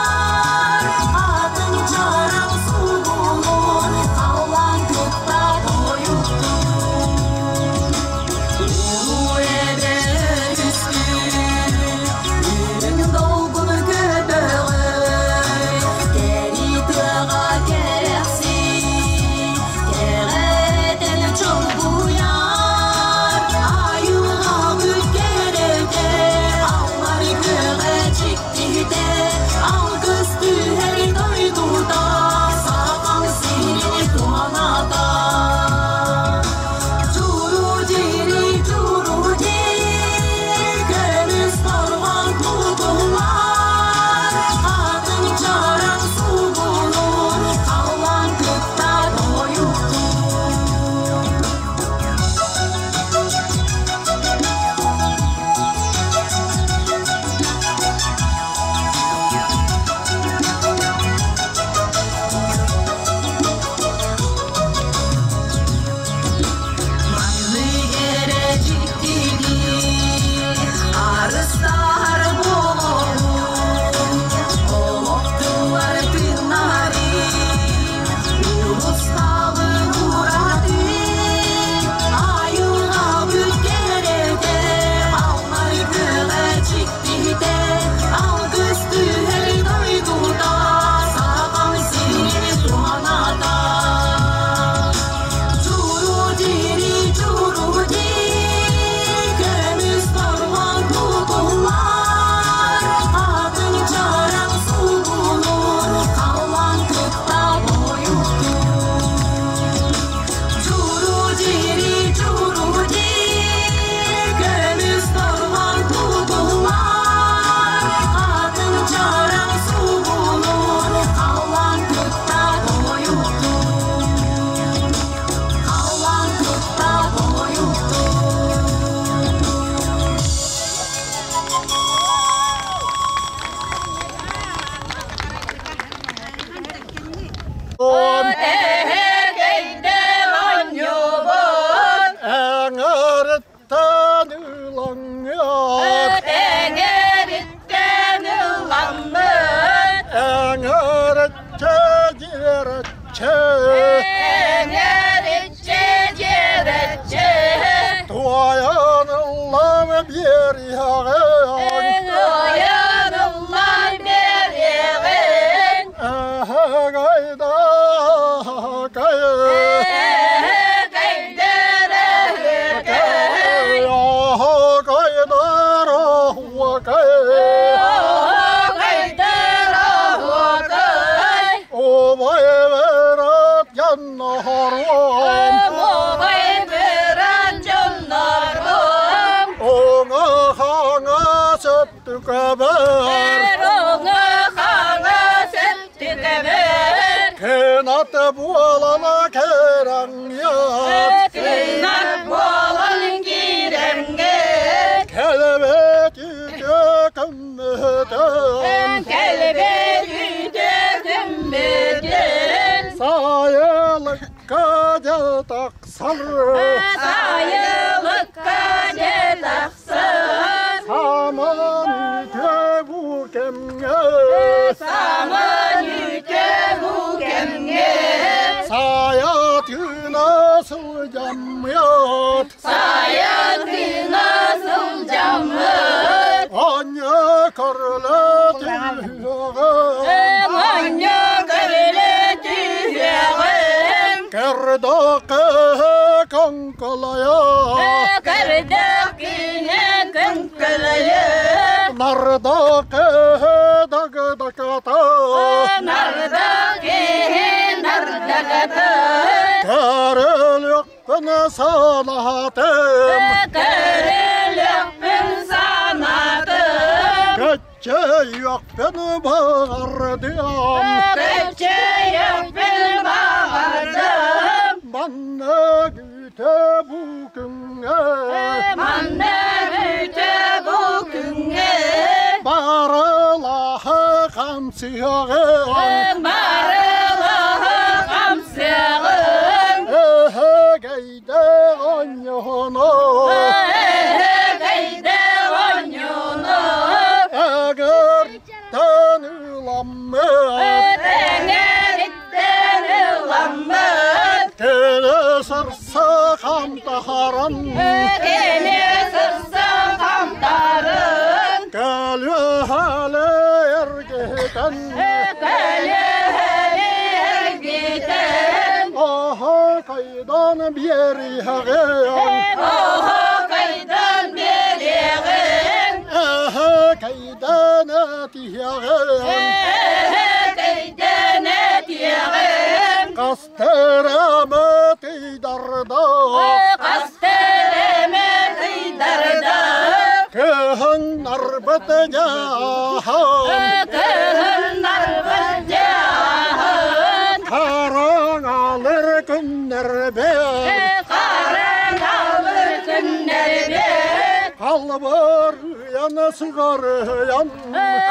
диэбэччэ Эҥэриччи диэбэччэ Туойан ыллан биэриэҕиҥ Туойан ыллан биэриэҕиҥ Эһэгэйдэ кэй Эһэгэйдэр эһэкэй Оһокойдор оһуокай Оһокойдор оһуокай Убай бырат дьонноруом Убай бырат дьонноруом Оҥо хаҥас өттүкэбэр Оҥо хаҥас өттүкэбэр Кынат буолан кэрэҥҥиэт Кынат буолан киирэҥҥит Кэлбэт үтүө күммүтүн Кэлбэт үтүө күммүтүн Сайылыкка дьэ тахсар Сайылыкка дьэ тахсар Саман үтүө бу кэмҥэ Саман үтүө бу кэмҥэ Сайатына сылдьаммыт Сайатына сылдьаммыт Анньа көрүлэ түһүөҕүм Анньа көрүлэ түһүөҕүм Кэрдокы көҥкөлөйө Кэрдокүнэ көҥкөлөйө Нардокы дагдаката Нардокы нардаката Кэрэлиэхпин санаатым Кэрэлиэхпин санаатым Кэччэйиэхпин баҕардым Кэччэйиэхпин баҕардым Манна бүтэ бу күҥҥэ Манна бүтэ бу күҥҥэ Барылаһы хамсыаҕын Барылаһы хамсыаҕын Эһэгэйдэ оонньоно Эһэгэйдэ оонньоно Эгэртэн ыламмыт Эҥэриттэн ыламмыт Кэлэ сырса хамтаһаран Кэлэ сырса хамтарын Кэлүөһэлэ эргитэн Кэлүөһэлэ эргитэн Оһо кайдан биэриэҕиҥ Оһо кайдан биэриэҕиҥ Эһэ кайдан этиэҕиҥ Эһэ кайдан этиэҕиҥ Кастырамыт ыйдардах Кастырамыт ыйдардах Кыһыннарбыт дьааһын Кыһыннарбыт дьааһын Хараҥалыр күннэрбит Хараҥалыр күннэрбит Халбарыйан сыҕарыйан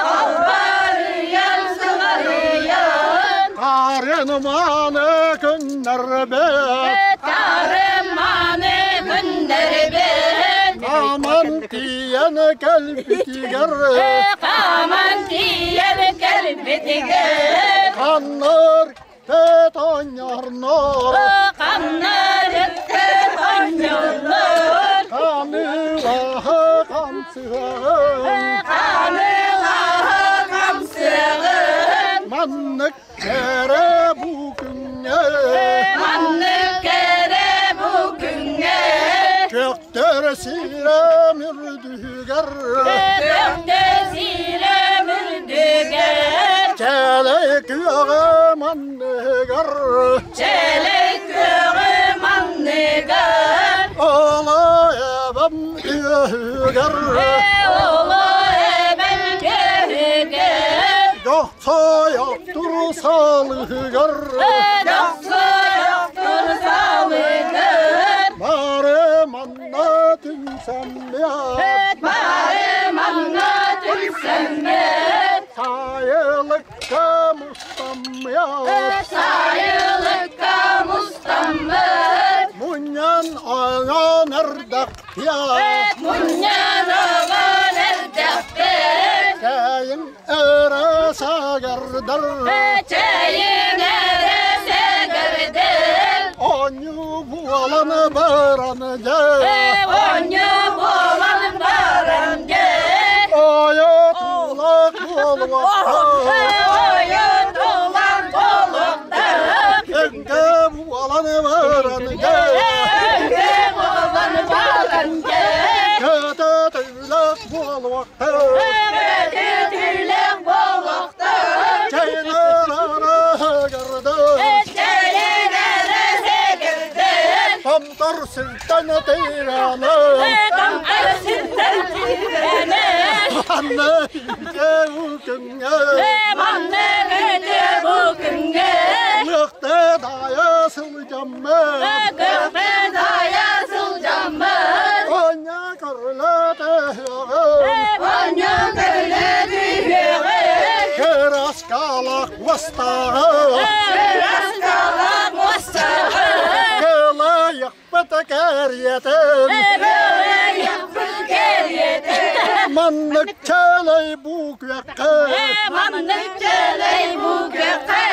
Халбарыйан сыҕарыйан Харын мааны күннэрбит Харын мааны күннэрбит Хааман тиийэн кэлбитигэр Хааман тиийэн кэлбитигэр Ханнар тонньорнор Ханнар тонньорнор Ханыылаһы хамсыаҕын Ханыылаһы хамсыаҕын Маннык кэрэ бу күҥҥэ Маннык кэрэ бу күҥҥэ Көктөр сирэм үрдүгэр Көктөр сирэм үрдүгэр Чээлэй күөҕэ манныгар Чээлэй күөҕэ манныгар Оло эбэм үөһүгэр Оло эбэм үөһүгэр Дохсойохтур салыгар Дохсойохтур салыгар Бары манна түмсэммиэт Бары манна түмсэммиэт Сайылыкка мустаммыат Сайылыкка мустаммыт Мунньан аҥан эрдэхпиэт Мунньан аҥан эрдэхпит Кэйиҥ эрэ сэгэрдэр Чэйиҥ эрэ сэгэрдэр. буолан баран дьэ. Оонньуу буолан баран дьэ. Ойотуулах буолуохтаах. Ойотуулах буолуохтаах. Эҥкэ буолан баран дьэ. Эҥкэ буолан баран дьэ. Көтөтүүлэх буолуохтаах. Көтөтүүлэх буолуохтаах. Томтор сиртэн тирэнэ Томтор сиртэн тирэнэ Манна үтэ бу күҥҥэ Манна үтэ бу күҥҥэ Лыахта дайа сылдьаммыт Лыахта дайа сылдьаммыт Оня көрүлэ түһүөҕүм Оня көрүлэ түһүөҕүм Кыраскалах уостааҕы Кыраскалах уостааҕы Кылайахпыт кэриэтин Кылайахпыт кэриэтин Маннык чэлэй бу күөххэ Маннык чэлэй бу күөххэ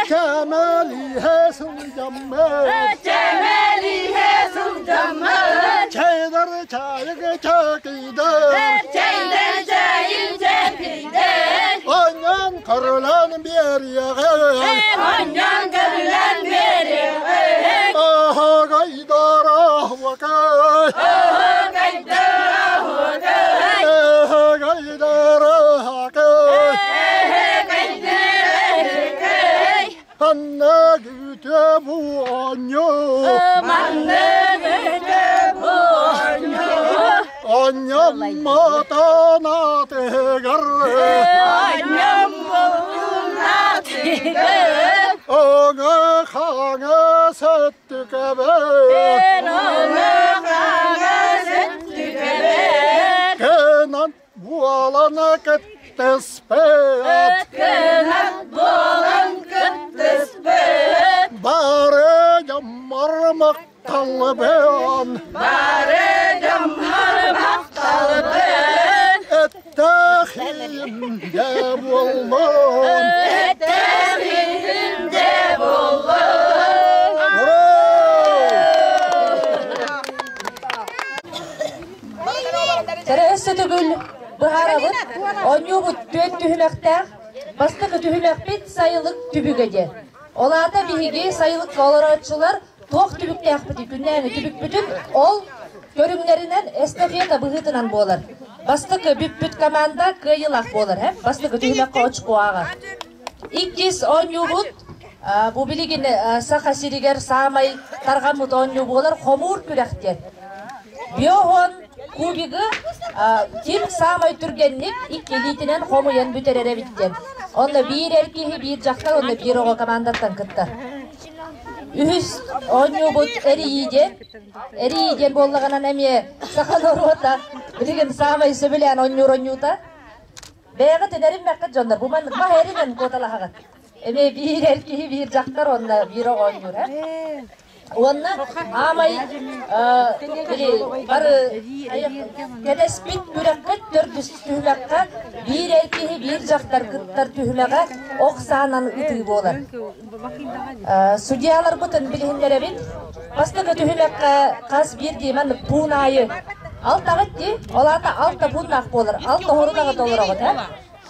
Кэмэлиһэ сылдьаммыт Кэмэлиһэ сылдьаммыт Чэйдэр чайык чэкийдэр Чэйдэр чайык чэкийдэр Онньон көрүлэн биэриэҕин Онньон көрүлэн биэриэҕин Аһагайдар аһуакай Аһагайдар аһуакай Эһэгайдар аһакай Эһэгайдар аһакай Манна күтэ бу оонньуу Манна күтэ бу оонньуу Онньоммотон атыгар Онньоммотон атыгар Оҥо хаҥа сөттүкэбэр Оҥо хаҥа сөттүкэбэр Кынат буолан кыттыспыт Кынат буолан кыттыспыт Бары дьоммор махталбын Бары дьоммор махталбын Эттэхим дьэ буоллун Эттэхим дьэ буоллун Кэрэ өссө төгүл быһаарабыт. Оонньуубут түөрт түһүмэхтээх. Бастакы түһүмэхпит сайылык түбүгэ диэн. Ол аата биһиги сайылыкка олорооччулар туох түбүктээхпитий, күннээҥи түбүкпүтүн ол көрүҥнэринэн эстафета быһыытынан буолар. Бастакы бүппүт команда кыайыылаах буолар, э? Бастакы түһүмэххэ очко ааҕар. Иккис оонньуубут бу билигин Саха сиригэр саамай тарҕаммыт оонньуу буолар хомуур күрэх диэн. Биоһон кубигы ким саамай түргэнник икки илиитинэн хомуйан бүтэрэр эбит диэн. Онно биир эр киһи, биир дьахтар, онно биир оҕо командаттан кыттар. Үһүс оонньуубут эрийии диэн. Эрийии диэн буоллаҕынан эмиэ саха норуота билигин саамай сөбүлээн оонньуур оонньуута. Бэйэҕит эриммэккит дьоннор, бу маннык маһ эринэн куоталаһаҕыт. Эмиэ биир эр киһи, биир дьахтар уонна биир оҕо оонньуур, э? Уонна аамай бары кэтэспит күрэххит төрдүс түһүмэххэ биир эр киһи, биир дьахтар кыттар түһүмэҕэ ох саанан ытыы буолар. Судьяларбытын билиһиннэрэбит. Бастакы түһүмэххэ хас биирдии маннык пуун аайы алтаҕыт дии, ол аата алта пууннаах буолар, алта хорудаҕы толороҕут, э?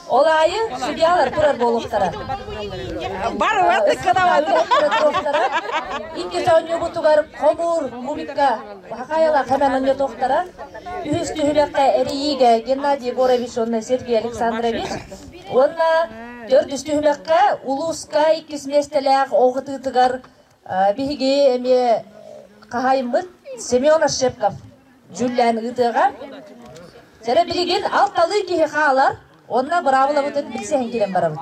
Ол аайы судьялар турар буолуохтара. Иккис оонньуубутугар хомуур кубикка хахайалаах хэмэн оонньотуохтара. Үһүс түһүмэххэ эрийиигэ Геннадий Егорович уонна Сергей Александрович уонна төрдүс түһүмэххэ улууска иккис миэстэлээх оҕытыытыгар биһиги эмиэ хаһаайыммыт Семен Ошепков дьүүллээн ыытыаҕа. Сэрэ билигин алталыы киһи хаалар, уонна быраабылабытын билсэһин киирэн барабыт.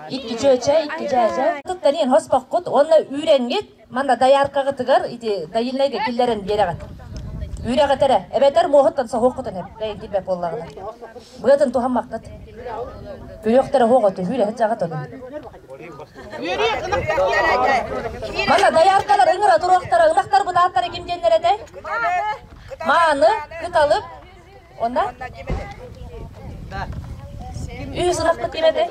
Икки чүөчэ, икки дьээдьэ. Туттаниин хоспоххут уонна үүрэҥҥит манна дояркаҕытыгар ити доильнайга киллэрэн биэрэҕит. Үүрэҕит эрэ, эбэтэр муоһуттан соһуоххутун эп, бэйэн киирбэт буоллаҕына. Быатын туһаммаккыт. Күрүөхтэрэ оһох оту, үүрэһит дьаҕыт ону. Манна дояркалар ыҥыра туруохтара, ынахтар бытааттара ким диэннэр этэй? Мааны, кыталык, онна үс ынахпыт ким этэй?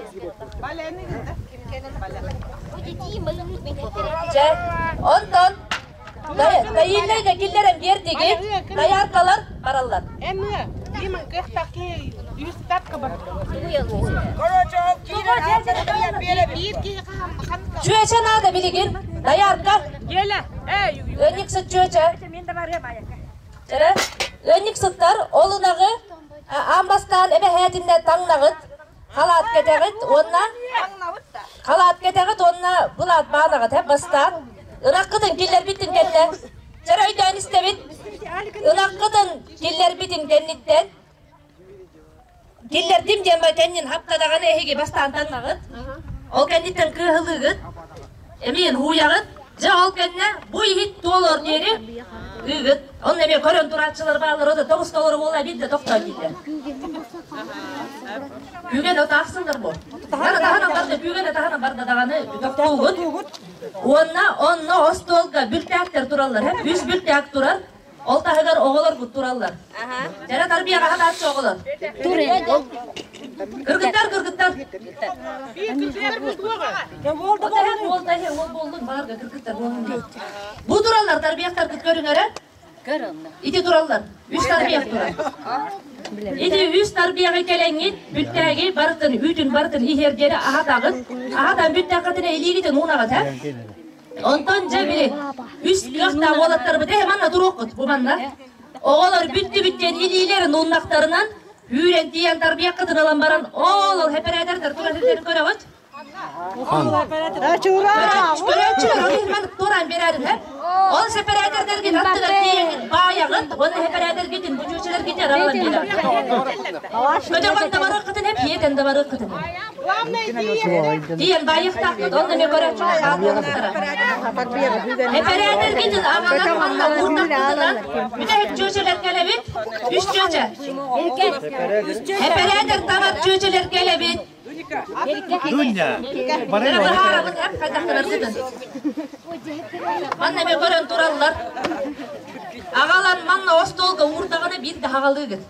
Дьэ, онтон Доильнайга киллэрэн биэрдигит, дояркалар бараллар. Чүөчэ наада билигин, доярка. Ыанньыксыт чүөчэ. Эрэ, ыанньыксыттар ол ынаҕы аан бастаан эбэһээтиннэ таҥнаҕыт, халаат кэтэҕит уонна халаат кэтэҕит уонна былаат баанаҕыт һэ бастаан ынаххытын киллэрбитин кэннэ чэр өйдөөн истэбит ынаххытын киллэрбитин кэнниттэн киллэрдим диэн ба кэннин хаптадаҕаны эһиги бастаан таҥнаҕыт ол кэнниттэн кыаһылыыгыт эмиэн һууйаҕыт дьэ ол кэннэ бу иһит туолуор диэри ыыгыт Онно эмиэ көрөн турааччылар бааллар, ото тоҕус толору буолла биирдэ тохтоон дииллэр. Күүгэн от аахсыннар бу. Бары таһынан барда, күүгэн таһынан барда даҕаны тохтуугут. Уонна онно остуолга бүлтээктэр тураллар, үс бүлтээк турар. Ол таһыгар оҕолорбут тураллар. Дьэрэ тарбияҕа хатааччы оҕолор. Кыргыттар, кыргыттар. Бу тураллар тарбиахтаргыт көрүҥэрэ. Ити тураллар. Үс тарбиах турар. Ити үс тарбиаҕы кэлэҥҥит бүттээги барытын үүтүн барытын иһэр диэри аһатаҕыт. Аһатан бүттэххитинэ илиигитин уунаҕыт һэ. Онтон дьэ били үс кыахтаах уолаттарбыт э манна туруоххут бу манна. Оҕолор бүттүбүт диэн илиилэрин ууннахтарынан Үүрэн тиийэн тарбыйаххытын ылан баран, оол ол эпэрээдэрдэр тура сирдэрин көрөҕүт? Көрөөччүлэр ол иһин маннык туораан биэрээрин һэ. Ол сэпэрээдэрдэргин аттыгар тиийэҥҥит баайаҕыт уонна сэпэрээдэргитин бүчүүчэлэргитин аҕалан биэрэҕит. Көтөҕөн да барыаххытын эп, иэтэн да барыаххытын эп. Тиийэн баайыахтаахпыт, онно эмиэ көрөөччүлэр хаалыахтара. Эпэрээдэргитин аҕалан манна уурдахпытынан, бүтэһик чүөчэлэр кэлэбит, үс чүөчэ. Эпэрээдэр табар чүөчэлэр кэлэбит. Дуня, Быһаарабын эп хайдахтараргытын. Манна эмиэ көрөн тураллар. Аҕалан манна остуолга уурдаҕына биир да хаҕалыыгыт.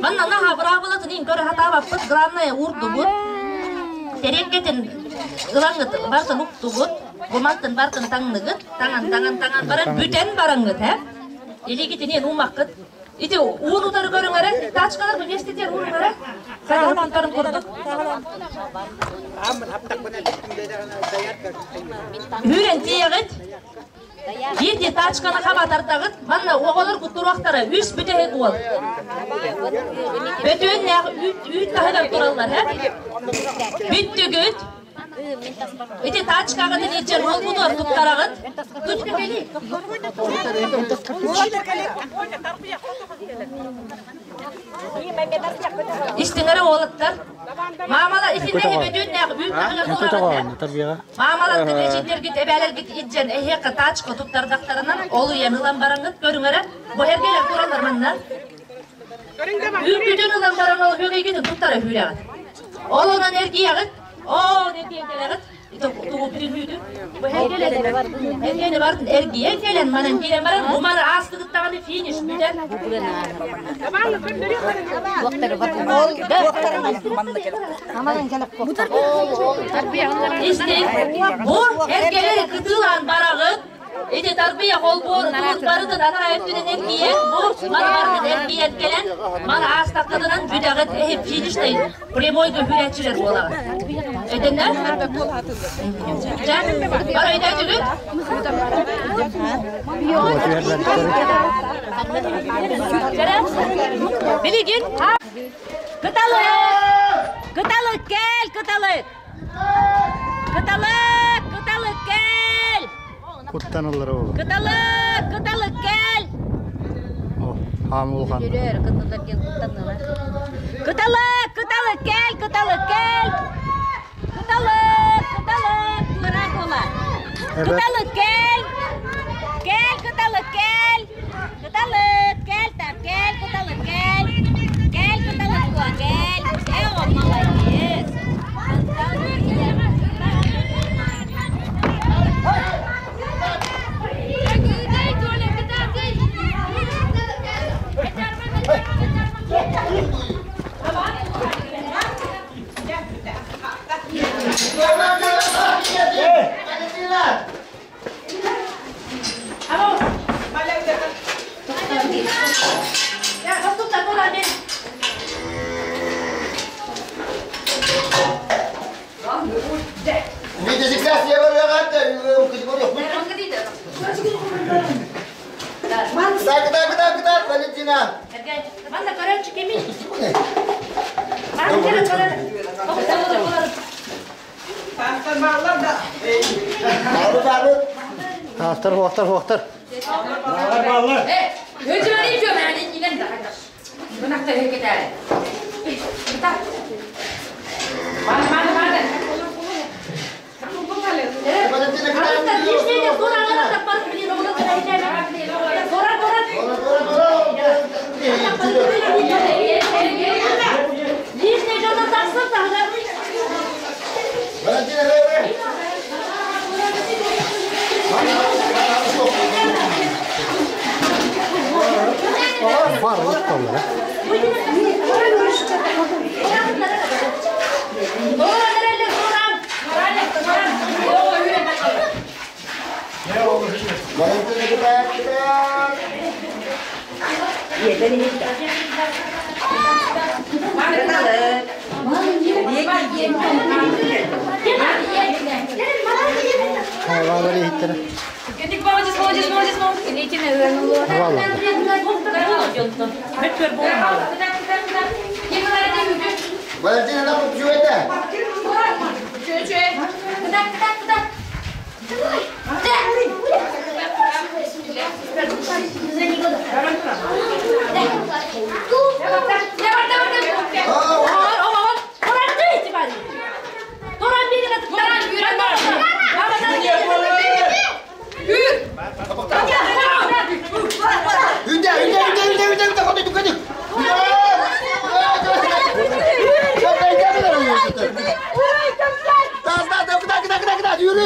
Манна наһаа быраабылатын иһин көрө сатаабаппыт, главное уурдубут. Тэриэккэтин ылаҥҥыт бартын уктугут, бу мантын бартын таҥныгыт, таҥан таҥан таҥан баран бүтэн бараҥҥыт һэ. Илиигитинэн уумаккыт. Ити уун утары көрүҥ эрэ, тачкалар бу миэстэтигэр уурун эрэ. Сайдарын курдук. Үүрэн тиийэҕит. Биирдии тачканы хаба тартаҕыт, манна оҕолор куттуруохтара үс бүтэһик уол. Бөтүөннээх үүт, үүт таһыгар тураллар, һэ? Бүттүгүт. Ити тачкаҕытын илдьэн уолгутугар туттараҕыт. Тучка кэли. Истиҥ эрэ уолаттар. Маамала итиннэ бөтүөннээх үүт таһыгар тураҕыт, һэ? Маамаларгыт, эдьиийдэргит, эбээлэргит илдьэн эһиэхэ тачка туттардахтарынан ол уйан ылан бараҥҥыт көрүҥ эрэ, бу эргэлэр тураллар манна. Үүккүтүн ылан баран ол үөгэйгитин туттара үүрэҕит. Ол онон эргийэҕит, оо эргийэн кэлэҕит, тугу бүтүн үүтү. Бу эргэлэн, эргэни бардын эргийэн кэлэн, манан киирэн баран, бу маны аастыгыт даҕаны финиш бүтэн. Истиҥ, бу эргэлэри кытыылаан бараҕыт, ити тарбыйах олбуору тугун барытын анараа өттүнэн эргийэн, бу маны барытын эргийэн кэлэн, маны аастаххытынан бүтэҕит эһип финишнэй прямойга үүрээччилэр буолаҕыт. Этэннэ? Дьэ, бары өйдөөтүгүт? Билигин Кыталык! Кыталык кэл, кыталык! Кыталык, кыталык кэл! Куттаналлар ол. Кыталык, кыталык кэл! Хаамулхан. Кыталык, кыталык кэл, кыталык кэл! Кыталык, кыталык, туора буола. Кыталык кэл! Кэл, кыталык кэл! Кыталык, кэл так, кэл, кыталык, кэл. Кэл, кыталык, куо, кэл. Э, о, молодец. Так, так, так, так, Валентина. Манна көрөөччү кимий? Таастар, хуохтар, хуохтар. Бар, вот там, Хавалар иһиттэрэ. Молодец, молодец, молодец, молодец. Валентина, на это. Үндэ, үндэ, үндэ, үндэ, үндэ, үндэ, ходу, ходу. Так, так, так, так, так, так, yürü.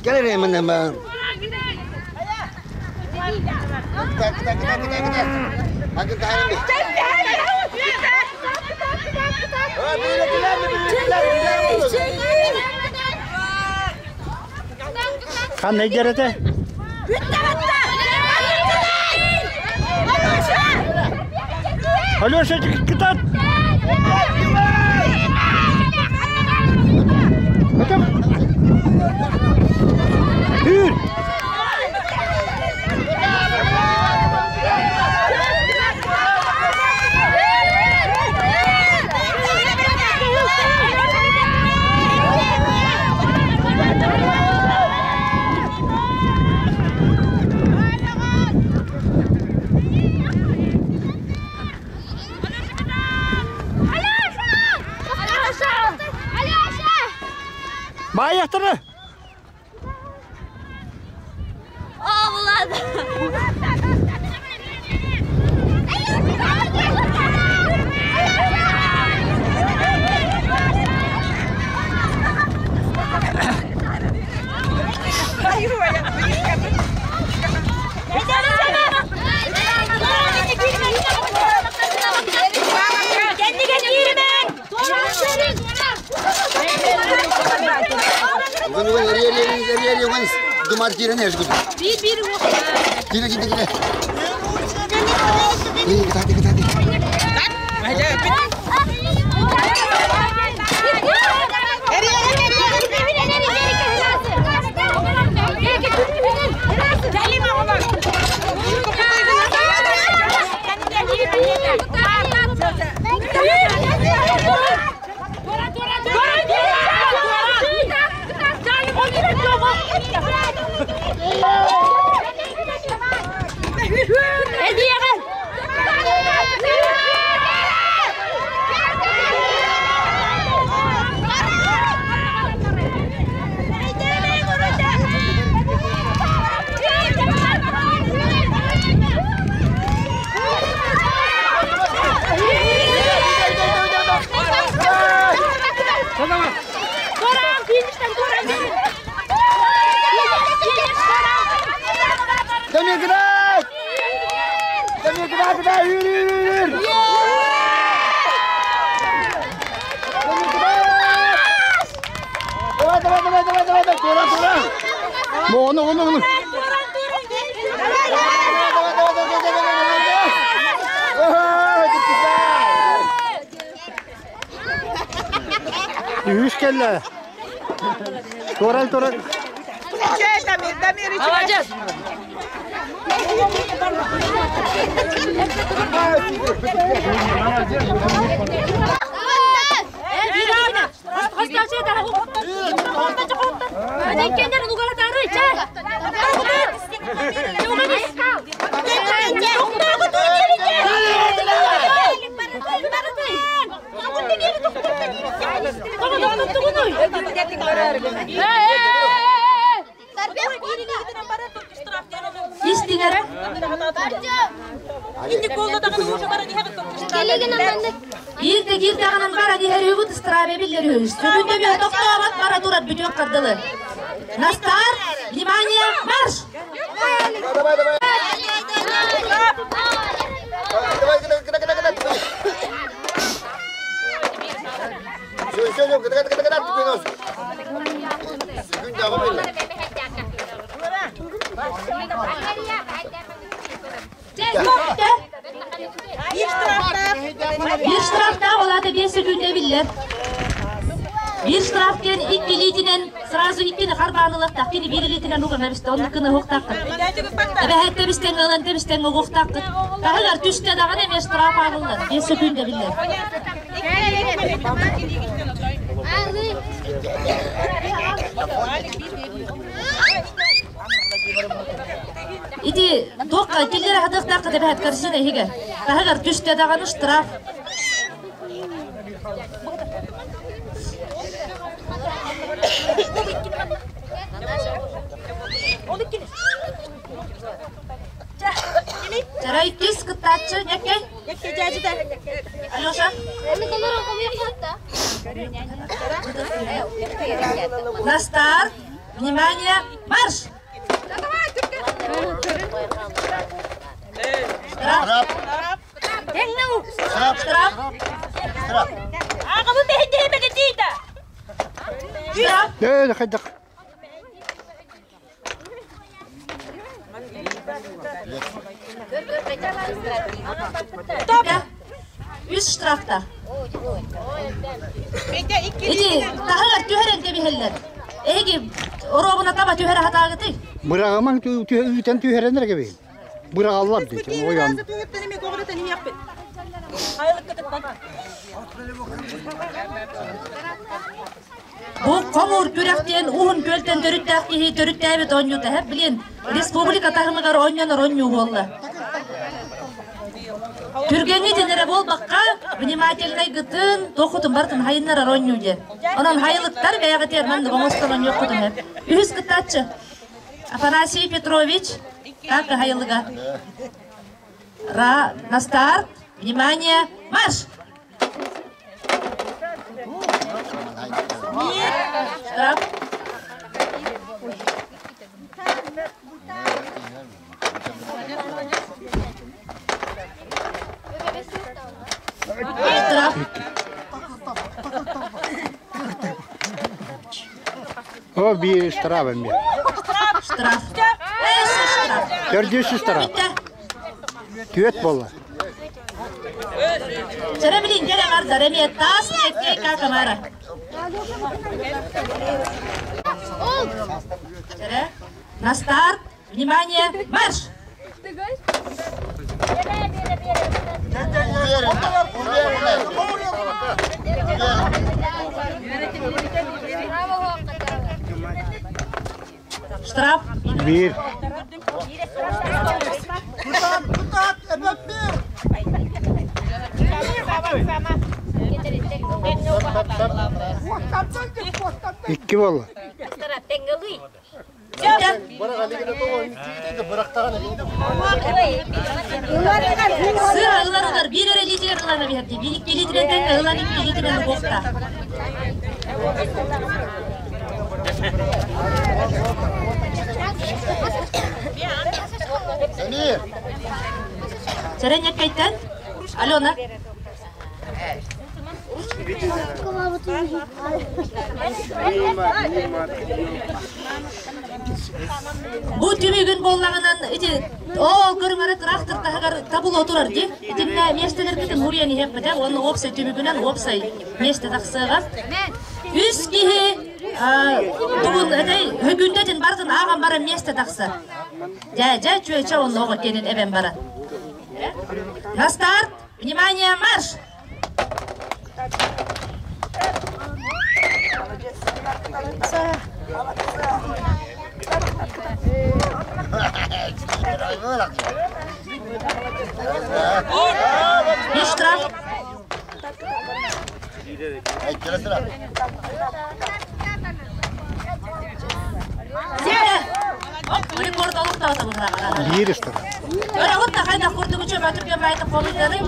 Gel hemen hemen. Так, так, так, так, так. Hadi daha Ханна дерете? Алеша, кытат! Үр! Баяқтыры! Уган уган ери ери ери ери ери уган думар кире не жгут. Кире кире кире. Эй, кытаты кытаты. Дамир, кыдай! Дамир, кыдай, кыдай, үр, үр, үр, үр! Дамир, кыдай! Давай, давай, давай, давай, давай, давай, тура, тура! Ону, ону, ону. Давай, давай, давай, давай, давай, давай, давай! Үһүс кэллэ. Туран, туран. Молодец! Истиҥэр. Биир да киир даҕанан баран иһэр үһүбүт ыстраабе биллэр үһү. Сүгүндэ мүө тохтообот бара турар бүтүөх кардылы. На старт! Внимание! Марш! Давай, давай! Давай, давай, давай, давай, давай! Все, все, все, давай, давай, давай, Биир штрафтаах ол аата биэс сөкүүндэ биллэр. Биир штраф диэн икки илиитинэн сразу иккини харбаан ылыахтаах. Кини биир илиитинэн уган эбистэ, оннук гына уһуктааххыт. Эбэһээт тэбистэн ылан тэбистэн угуохтааххыт. Таһыгар түстэ даҕаны эмиэ штраф ааҕыллар. Биэс сөкүүндэ биллэр. Ити туохха киллэрэ хатыахтааххыт эбэһээт корзина иһигэр. Таһыгар түстэ даҕаны штраф. Чара иккис кыттааччы Ньэккэй. Алеша. На старт. Внимание, марш! Штраф. Штраф. Штраф. Штраф. Штраф. Ээ, хайдах. Стоп! Үс штрафта. Ити таһыгар түһэрэн кэбиһэллэр. Эһиги оруобуна таба түһэрэ хатаагытый? Быраҕымаҥ үүтэн түһэрэн эрэ кэбиһин. Быраҕаллар дии. Ойон. Бу хомуур күрэх диэн уһун күөлтэн төрүттээх киһи төрүттээбит оонньуута һэп билин республика таһымыгар оонньонор оонньуу буолла. Түргэҥҥит эрэ буолбакка, внимательнай гытын, туоххутун барытын хайыннарар оонньуу диэн. Онон хайылыктар бэйэҕитигэр маннык оҥостон оонньуоххутун сөп. Үһүс кыттааччы Афанасий Петрович, так хайылыга. Ра, на старт, внимание, марш! Штраф. Штраф. О, биир штраф эмиэ. Штраф. Эссе штраф. Төрдүс штраф. Түөт буолла. Чара билин кэлэ бардар эмиэ таас неккей какамара. Чара. На старт. Внимание, марш! Штраф. Биир. Икки буолла. Сыра ыларыгар биир эрэ илиитигэр ылана биһэрдии. Биир икки илиитинэн тэҥҥэ ылан икки илиитинэн угуохта. Сэрэньэккэйтэн Алена. Бу түмүгүн буоллаҕынан ити ол көрүҥ эрэ трактор таһыгар табыл отурар дии. Итиннэ миэстэлэргитин уруйан иһиэхпитэ уонна уопсай түмүгүнэн уопсай миэстэ тахсыаҕа. Үс киһи тугун этэй хөгүндэтин барытын ааҕан баран миэстэ тахсар. Дьээдьэ чүөчэ онно оҕо киэнин эбэн баран. На старт! Внимание, марш! Bir штраф. Рекорд олуктаабыта быһыраҕа. Биир штраф. Өрөҕүт да хайдах курдук үчүгэй түргэн баайдык хомуйдарый?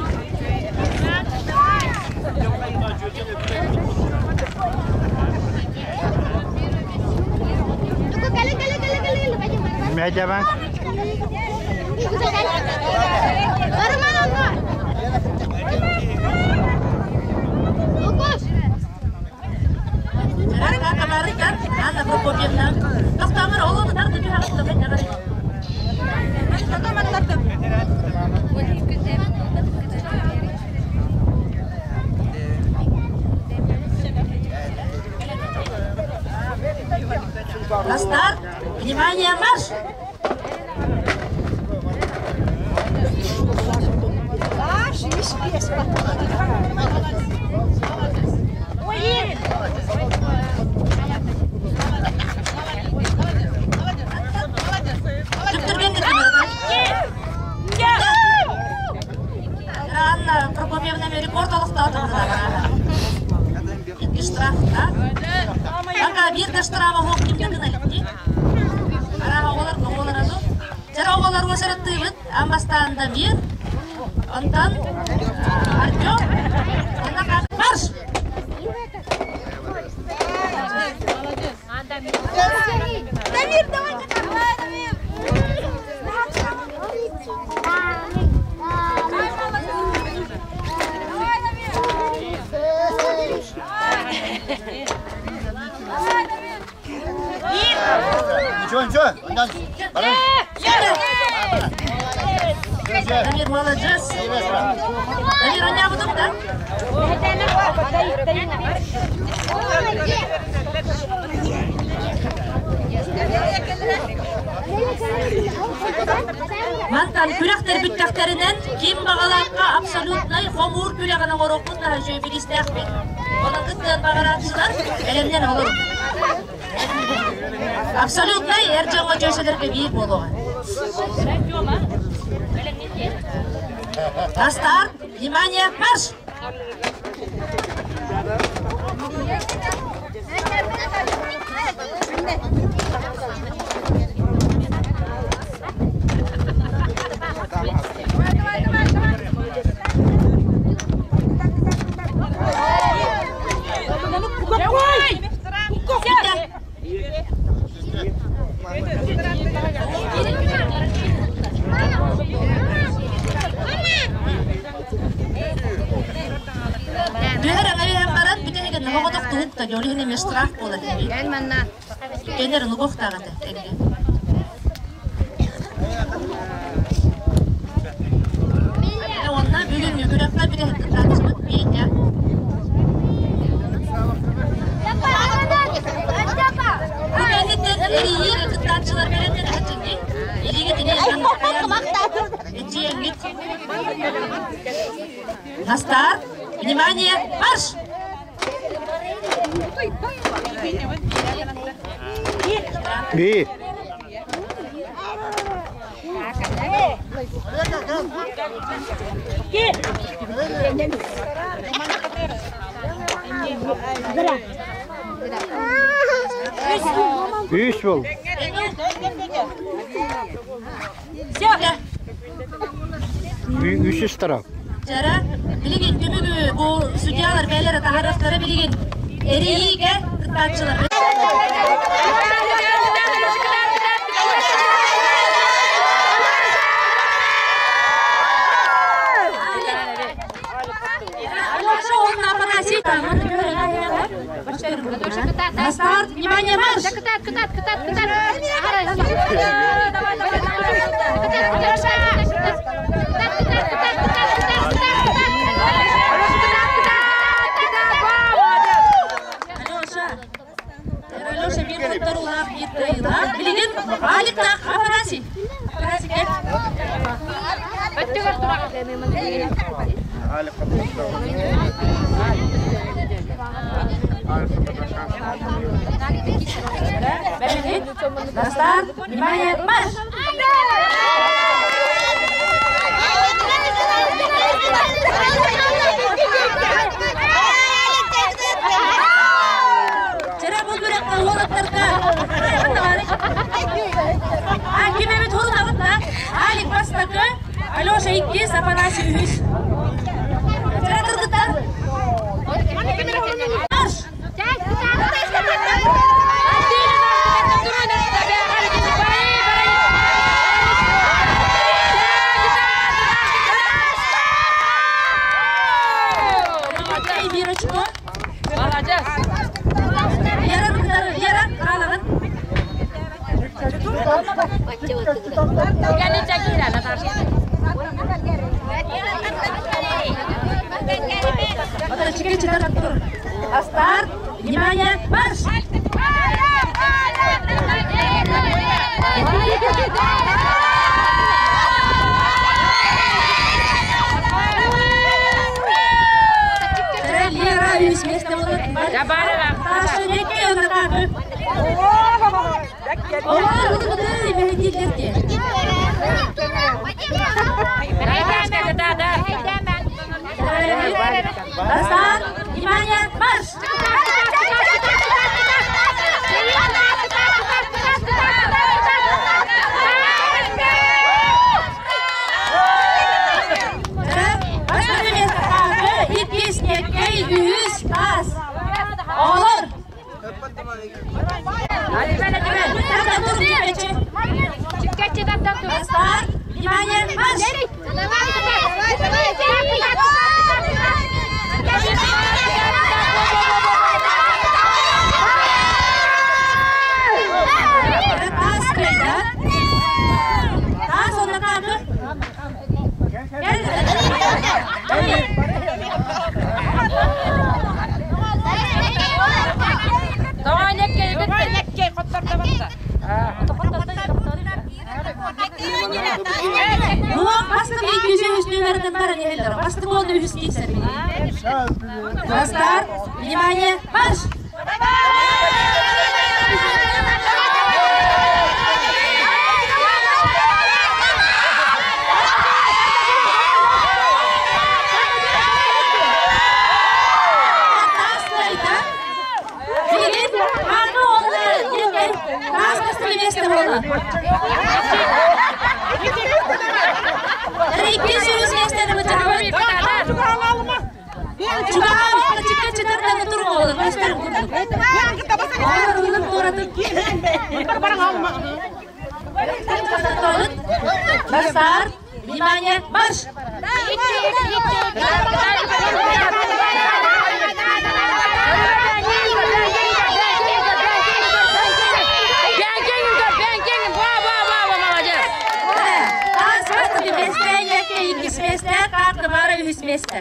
Медиаба. Анна Прокопьевна. Тохтоомор олону тарды түһэҕит. На старт! Внимание, марш! Анна Прокопьевна рекорд олохтоотум Икки штраф, да? Пока биир да штрафа хоқ кимде гына Араға олар оғолар аду. Жара оғолар осараттыыбыт, аммастаан Дамир, онтон Артем, онна марш! Дамир, давай, давай, Дамир! Ничего, ничего. Дамир, молодец. Дамир, у меня вот да? Мантан күрэхтэр бүттэхтэринэн ким баҕалаахха абсолютнай хомуур күрэҕин оҥоруохпут наһаа үчүгэй бириистээхпит. Онон кыттыан баҕарааччылар бэлэмнэн олорун. Абсолютнай эр дьоҥҥо дьүөсэлэргэ биир буолуоҕа. На старт! Внимание, марш! Түһэр эҥэринэн баран бүтэһигин оҕотох туһукта дьолүһүн эмиэ штраф буолар Кенер нугохтааҕа этэ Онна бүгүн күрэххэ бүтэһик кыттааччыбыт Петя. Бу кэнниттэн эрийиир кыттааччылар бэлэмнэн сылдьыҥ Илиигитин Эчиэҥҥит. На старт! Внимание! Марш! Биир. Үс бол. Үс тарап. Жара, билигин түмүгү бу судьялар бээлere таһарахтара билигин эрийиигэ кыттааччылар. На старт, внимание, марш! Кытат, кытат, кытат, кытат. Алеша, Алеша, биир хотторуулаах, биир кыайыылаах. Билигин Аликтаах Афанасий. Афанасий, кэл. Бэлэмҥит? На старт, внимание, марш! Чара бұл күрэххэ уолаттарга А ким эмит хорунабыт да? Алик бастакы, Алеша иккис, Афанасий үһүс. Чара кыргыттар. Марш! Мирочка. Молодец. Вера, Вера, хаалаҕын. Кэлин чакира, Наташа. На старт, внимание, марш! Лера үс месте болот. Таша неке онатакы. Олар улугуды мехедилерге. Да, да. На старт, внимание, марш! Бастакы место иккис некей үһүс таас. Олор. На старт, внимание, марш! Таас кыайда. Таас оннатаагы. Кел. Муох бастык 203 нөмерден баран иһэллэр. Бастык уонна үһүс киирсэр. На старт, внимание, марш! Таас кыайда. Билигин аны онна некей таас бастакы месте буолла. 200 местени бытаабыт. Чугаһаабыт чикке чытырдан турук олор. Көстөр курдук. Олор ылып туратып. На старт, внимание, марш! Таас бастакы месте, некей иккис месте, карты бары үһүс месте.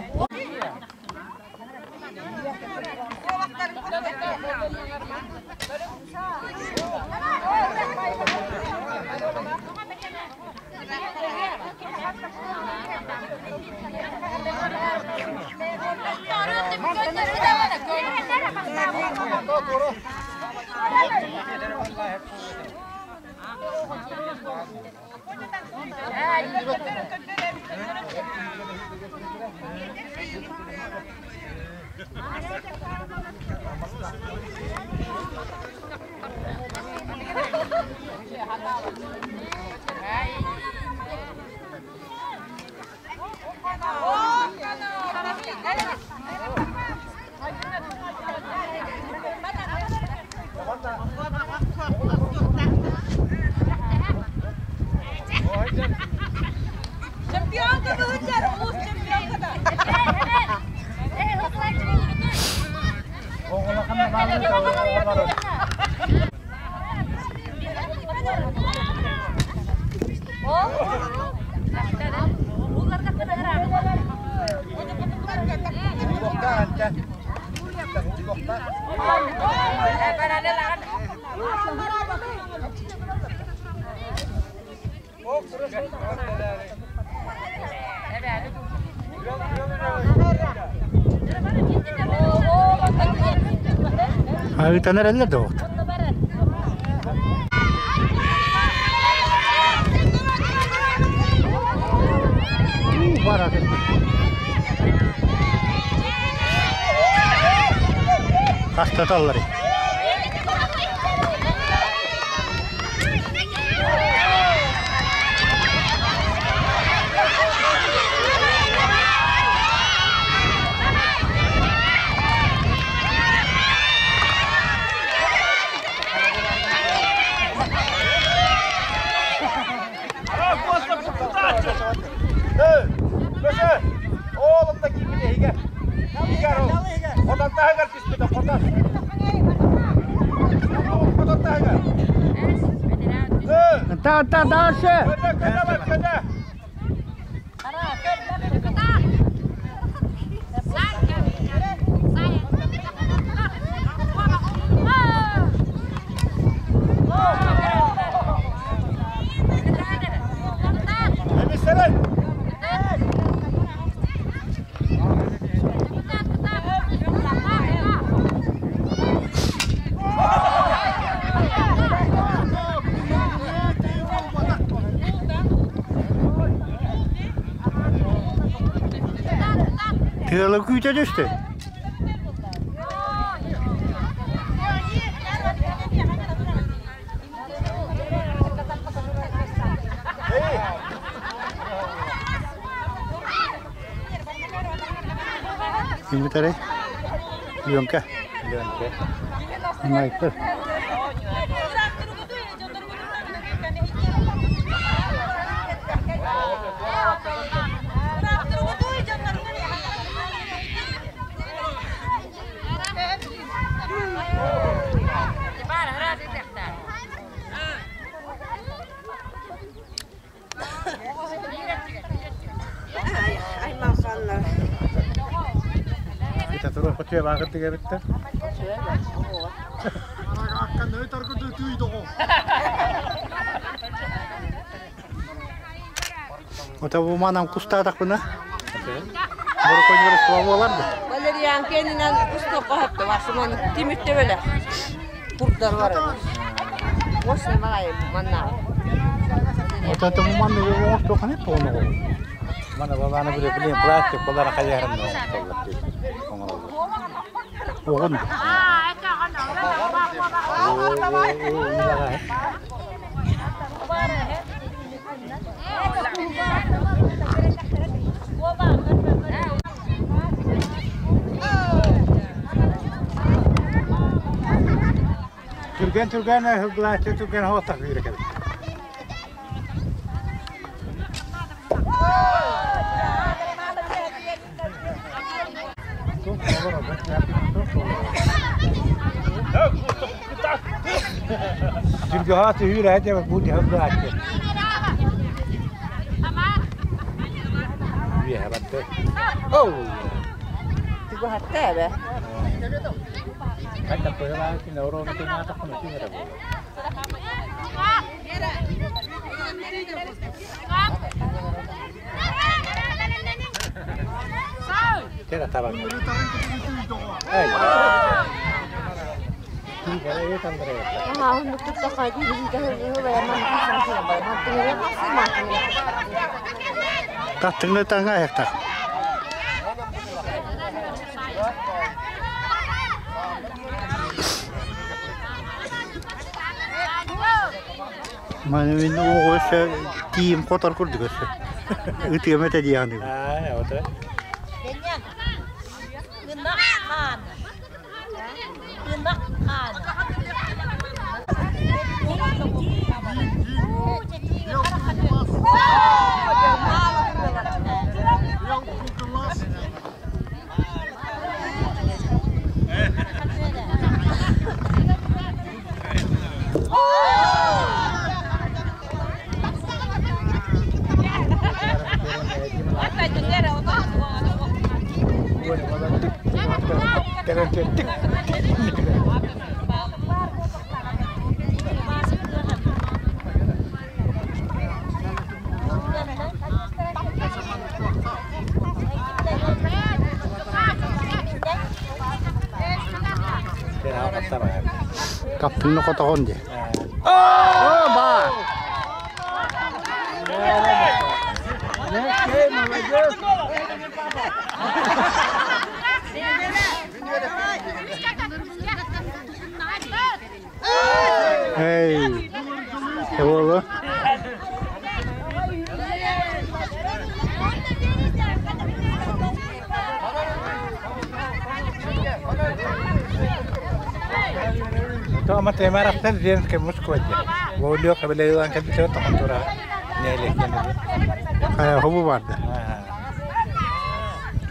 Ыытан эрэллэр да оҕот. Хастаталлар. Та та дальше. Тыалы күүтэ түстэ. Кимитэрэй? Лёнка. Лёнка. Майкл. Ота бу манан кустаатахпына бороконьор буолар да. Валериан кэнинэн кустуохха сөптө барсыман тимирте бөлө курдар бар. Осны магай манна. Ота туму манны оҥостуохханы тоҕоноҕо. Мана баланы биле биле пластик болар хайарым оҥороллор. Оҕун. Түргэн түргэн хылгылааччы түргэн хоотах биир кэлэр. Түргөһааты хүүрэ бу хылгылааччы. Үөһэ батты. Оу! Түгөһәттә бе. Хайда пыһылаан кин орону тынаатахпына түһэрэ буолар. Тера табак. Эй. Таттыңны таңа аяқта. Маны мен оҕо тиим хотор курдук өссө. Ытыам этэ диэҕин. Аа, ота. Таптыҥна хотоҕун дии. О, баа! Эй, буолу. Тома темарахтар женская мужской Волю кабелейлан кабитер тохонтура нелек Хайа хобу барды.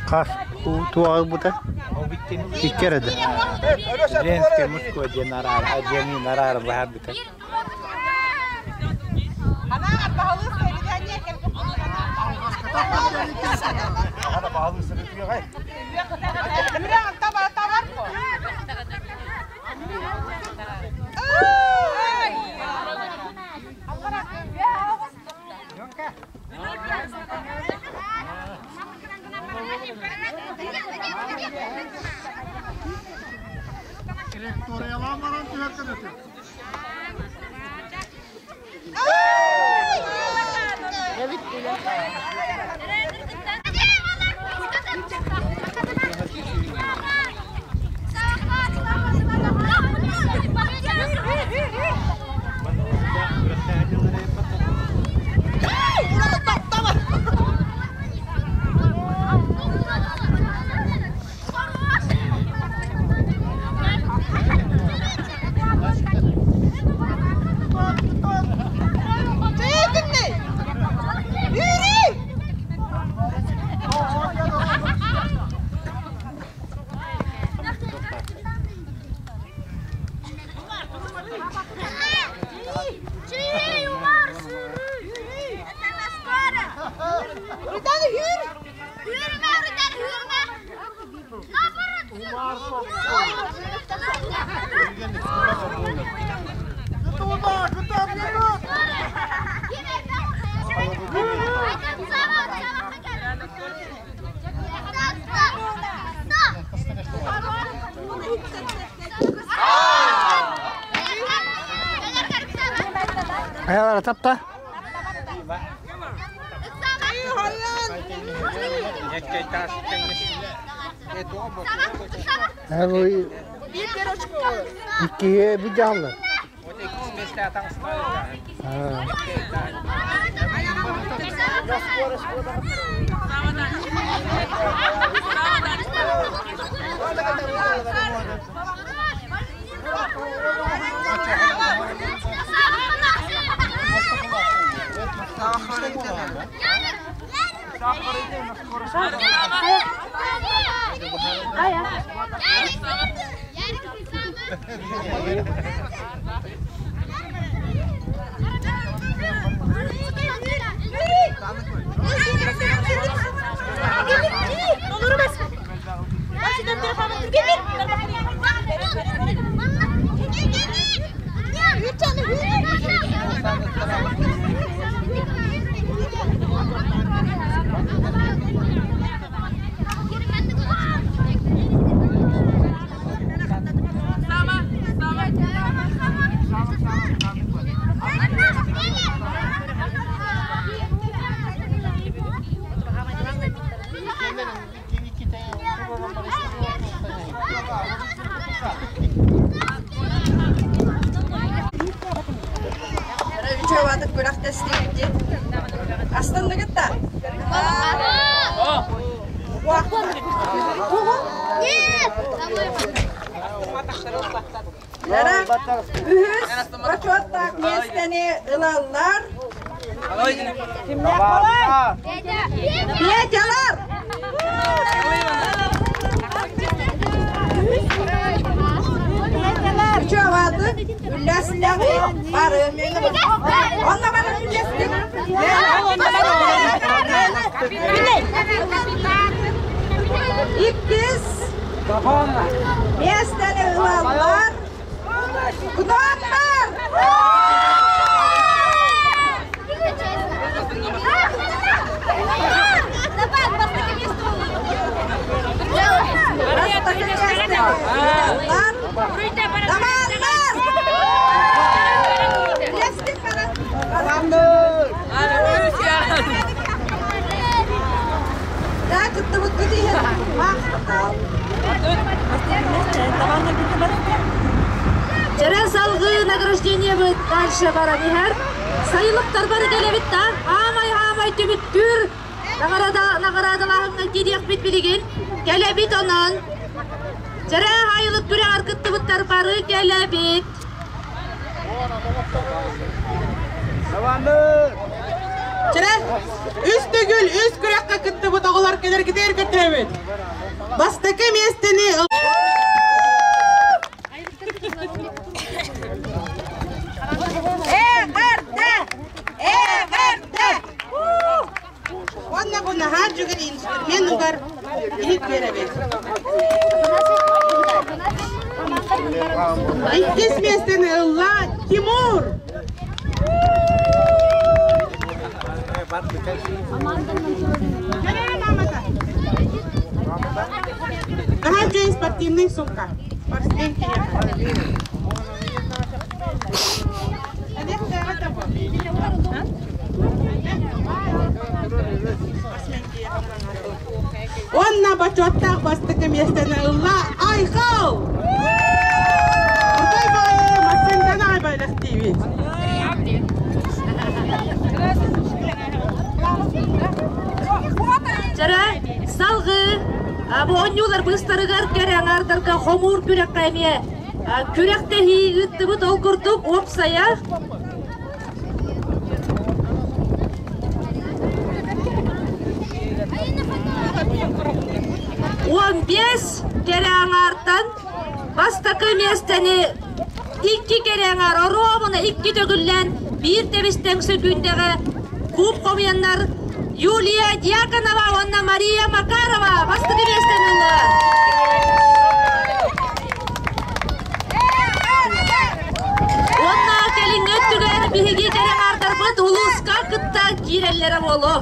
Хас туа бута? Иккереде. Женская мужской диэн араар, ажени нараар баһарбыта. Траекториялаан баран түһэр көнөтү. Хайалара тапта? Иккиге бүдьаллар. Чуобатык күрэхтэстигит Астынныгыт да? Үһүс бочуоттаах миэстэни ылаллар. Кимнээх Петялар! Чуобатык үллэстэҕи бары. Онно бары үллэстик. Иккис миэстэни ылаллар. Кудоттар! Бастакы миэстэни ылаллар. Дамааннар! Дьэрэ салгыы награждениебыт дальше баран иһэр. Сайылыктар бары кэлэбит да, аамай-аамай түмүктүүр наҕараадалааһыҥҥа киириэхпит билигин. Кэлэбит онон. Дьэрэ айылык күрэҕэр кыттыбыттар бары кэлэбит. Чэрэ, үс төгүл үс күрэххэ кыттыбыт оҕолор кэлэргитигэр көрдөһөбүт. Бастакы миэстэни Эҕэрдэ! Эҕэрдэ! Уонна бу наһаа үчүгэй инструмент угар иһит биэрэбит. Иккис миэстэни ылла Тимур! Наһаа үчүгэй спортивный сумка. Спортсмен киһиэхэ. Уонна бочуоттаах бастакы миэстэни ылла Айхал! Крутой баайы массыынканы айбайлахтиибит. Чара, салгыы бу оонньуулар быыстарыгар кэрэ аҥаардарга хомуур күрэххэ эмиэ күрэхтэһии ыыттыбыт. Ол курдук уопсайа 15 кэрэ аҥаартан бастакы миэстэни икки кэрэ аҥаар оруобуна икки төгүллээн биир тэбистэн сөкүүндэҕэ куб хомуйаннар Юлия Дьяконова уонна Мария Макарова бастакы миэстэни ыллылар. Уонна кэлиҥҥи өттүгэр биһиги кэрэ аҥаардарбыт улууска кытта киирэллэрэ буолуо.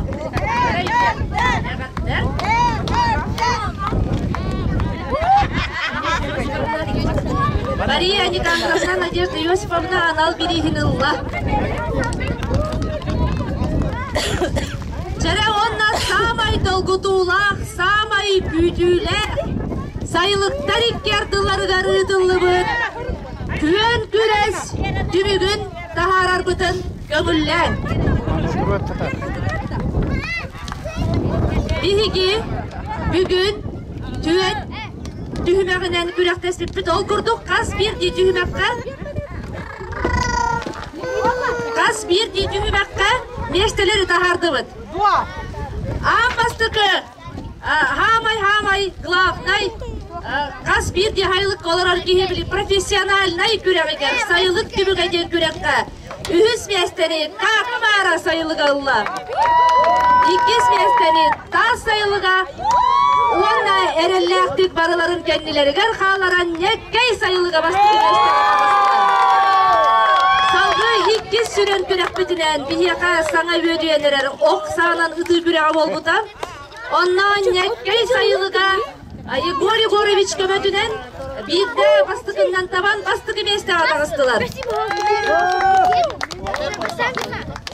Мария Никандровна Надежда Иосифовна анал бирииһин ылла. Чэрэ уонна саамай долгутуулаах, саамай күүтүүлээх сайылыктар икки ардыларыгар ыытыллыбыт күөн күрэс түмүгүн таһаарарбытын көҥүллээн. Биһиги бүгүн түөн түһүмэҕинэн күрэхтэспиппит. Ол курдук хас биирдии түһүмэххэ хас биирдии түһүмэххэ миэстэлэри таһаардыбыт. Аан бастакы хаамай-хаамай главнай хас биирдии сайылыкка олорор киһи били профессиональнай күрэҕигэр сайылык түбүгэ диэн күрэххэ үһүс миэстэни Какмара сайылыга ылла. Иккис миэстэни Таас сайылыга уонна эрэллээхтик барыларын кэннилэригэр хааларан Ньэккэй сайылыга бастакы миэстэни таҕыста. Салгыы иккис сүрүн күрэхпитинэн биһиэхэ саҥа үөдүйэн эрэр ох саанан ытыы күрэҕэ буолбута. Онно Ньэккэй сайылыга Егор Егорович көмөтүнэн биирдэ бастакыннан табан бастакы миэстэҕэ таҕыстылар.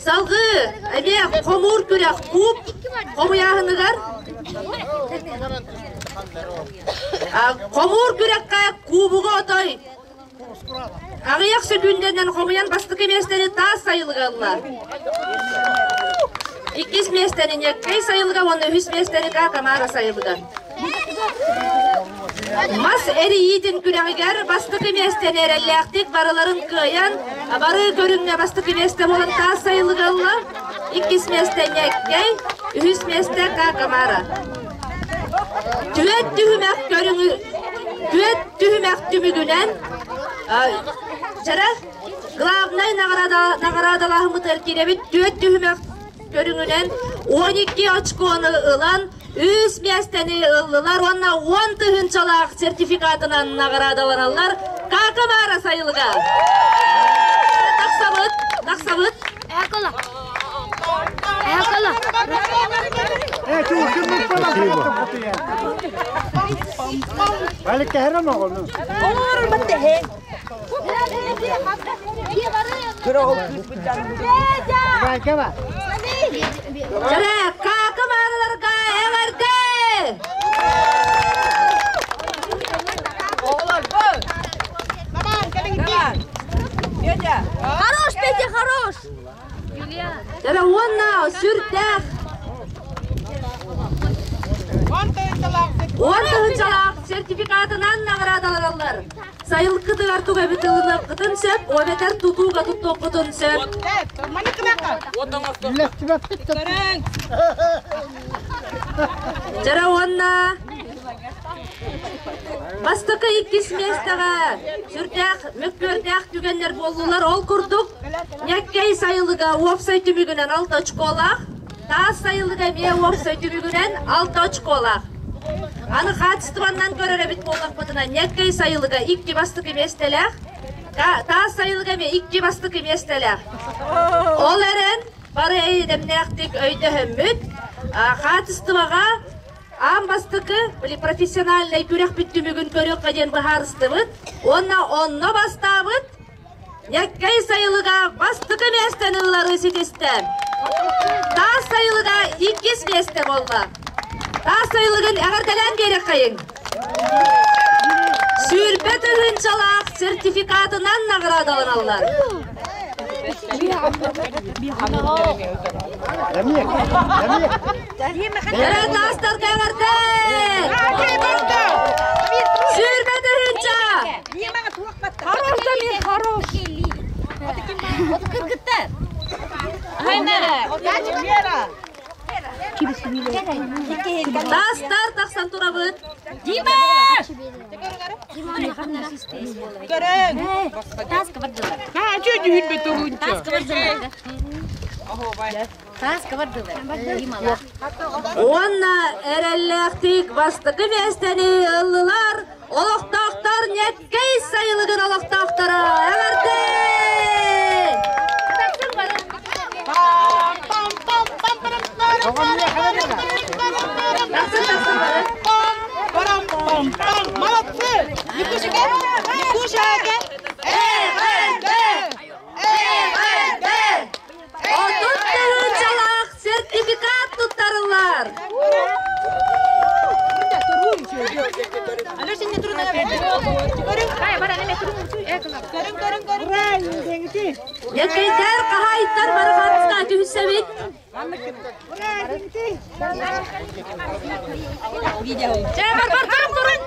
Салгыы эмиэ хомуур күрэх куб хомуйааһыныгар хомуур күрэххэ кубуга отой Аҕыйах сөкүүндэнэн хомуйан бастакы миэстэни таас сайылыга ылла. Иккис миэстэни Ньэккэй сайылыга уонна үһүс миэстэни Камара сайылыга. Мас эрийиитин күрэҕигэр бастакы миэстэни эрэллээхтик барыларын кыайан, бары көрүҥҥэ бастакы миэстэ буолан таас сайылыга ылла. Иккис миэстэ Ньэккэй, үһүс миэстэ Камара. Түөрт түһүмэх көрүҥү түөрт түһүмэх түмүгүнэн дьара главнай наҕараадалааһыммытыгар киирэбит түөрт түһүмэх көрүҥүнэн 12 очкону ылан үс миэстэни ыллылар уонна 10 тыһыынчалаах сертификатынан наҕараадаланаллар Какамара сайылыга. Тахсабыт, тахсабыт. Дьэрэ, какамараларга эҕэрдэ! Хорош, Петя, хорош! Дьэ уонна сүрдээх 10 тыһыынчалаах сертификатынан наҕараадаланаллар. Сайылыккытыгар тугу эбит ылыныаххытын сөп, эбэтэр тутууга туттуоххутун сөп. Үлэстибэппит. Дьэ уонна бастакы иккис миэстэҕэ сүрдээх мөккүөрдээх түгэннэр буоллулар. Ол курдук, Ньэккэй сайылыга уопсай түмүгүнэн 6 очколаах, Таас сайылыга эмиэ уопсай түмүгүнэн 6 очколаах. Аны хаачыстыбаннан көрөр эбит буоллахпытына, Ньэккэй сайылыга икки бастакы миэстэлээх, Таас сайылыга эмиэ икки бастакы миэстэлээх. Ол эрэн, бары эйэ-дэмнээхтик өйдөһөммүт, хаачыстыбаҕа аан бастакы били профессиональнай күрэхпит түмүгүн көрүөххэ диэн быһаарыстыбыт. Уонна онно бастаабыт Ньэккэй сайылыга бастакы миэстэни ылары ситистэ. Таас сайылыга иккис миэстэ буолла. Таас сайылыгын эҕэрдэлээн биэриэххэйиҥ. 20 тыһыынчалаах сертификатынан наҕараадаланаллар. Эмиэ, эмиэ. Эрэ таастарга эҕэрдэ! 20 тыһыынча! Хорош, Дамир, хорош! Вот кыргыттар. Вера! Таастар тахсан турабыт. Дима! Көрөн! Таска бардылар. А, что дүйін бетугунча? Таска бардылар. Таска бардылар. Дималар. Уонна эрэллээхтик бастакы миэстэни ыллылар. Олохтоохтор Ньэккэй сайылыгын олохтоохторо. Эҕэрдэ! Тахсан бары. Пам пам пам пам парам Тахсан, тахсан бары. Парам пам пам. Молодцы! Никушка! Никуша! Эҕэрдэ! Эҕэрдэ! 30 тыһыынчалаах сертификат туттарыллар. Алеша, не трудно. Көрүн, көрүн, көрүн. Ньэккэйдэр, хаһаайыттар бары хаартыскаҕа түһүсэбит. Чэ, бар, бар, турун, турун.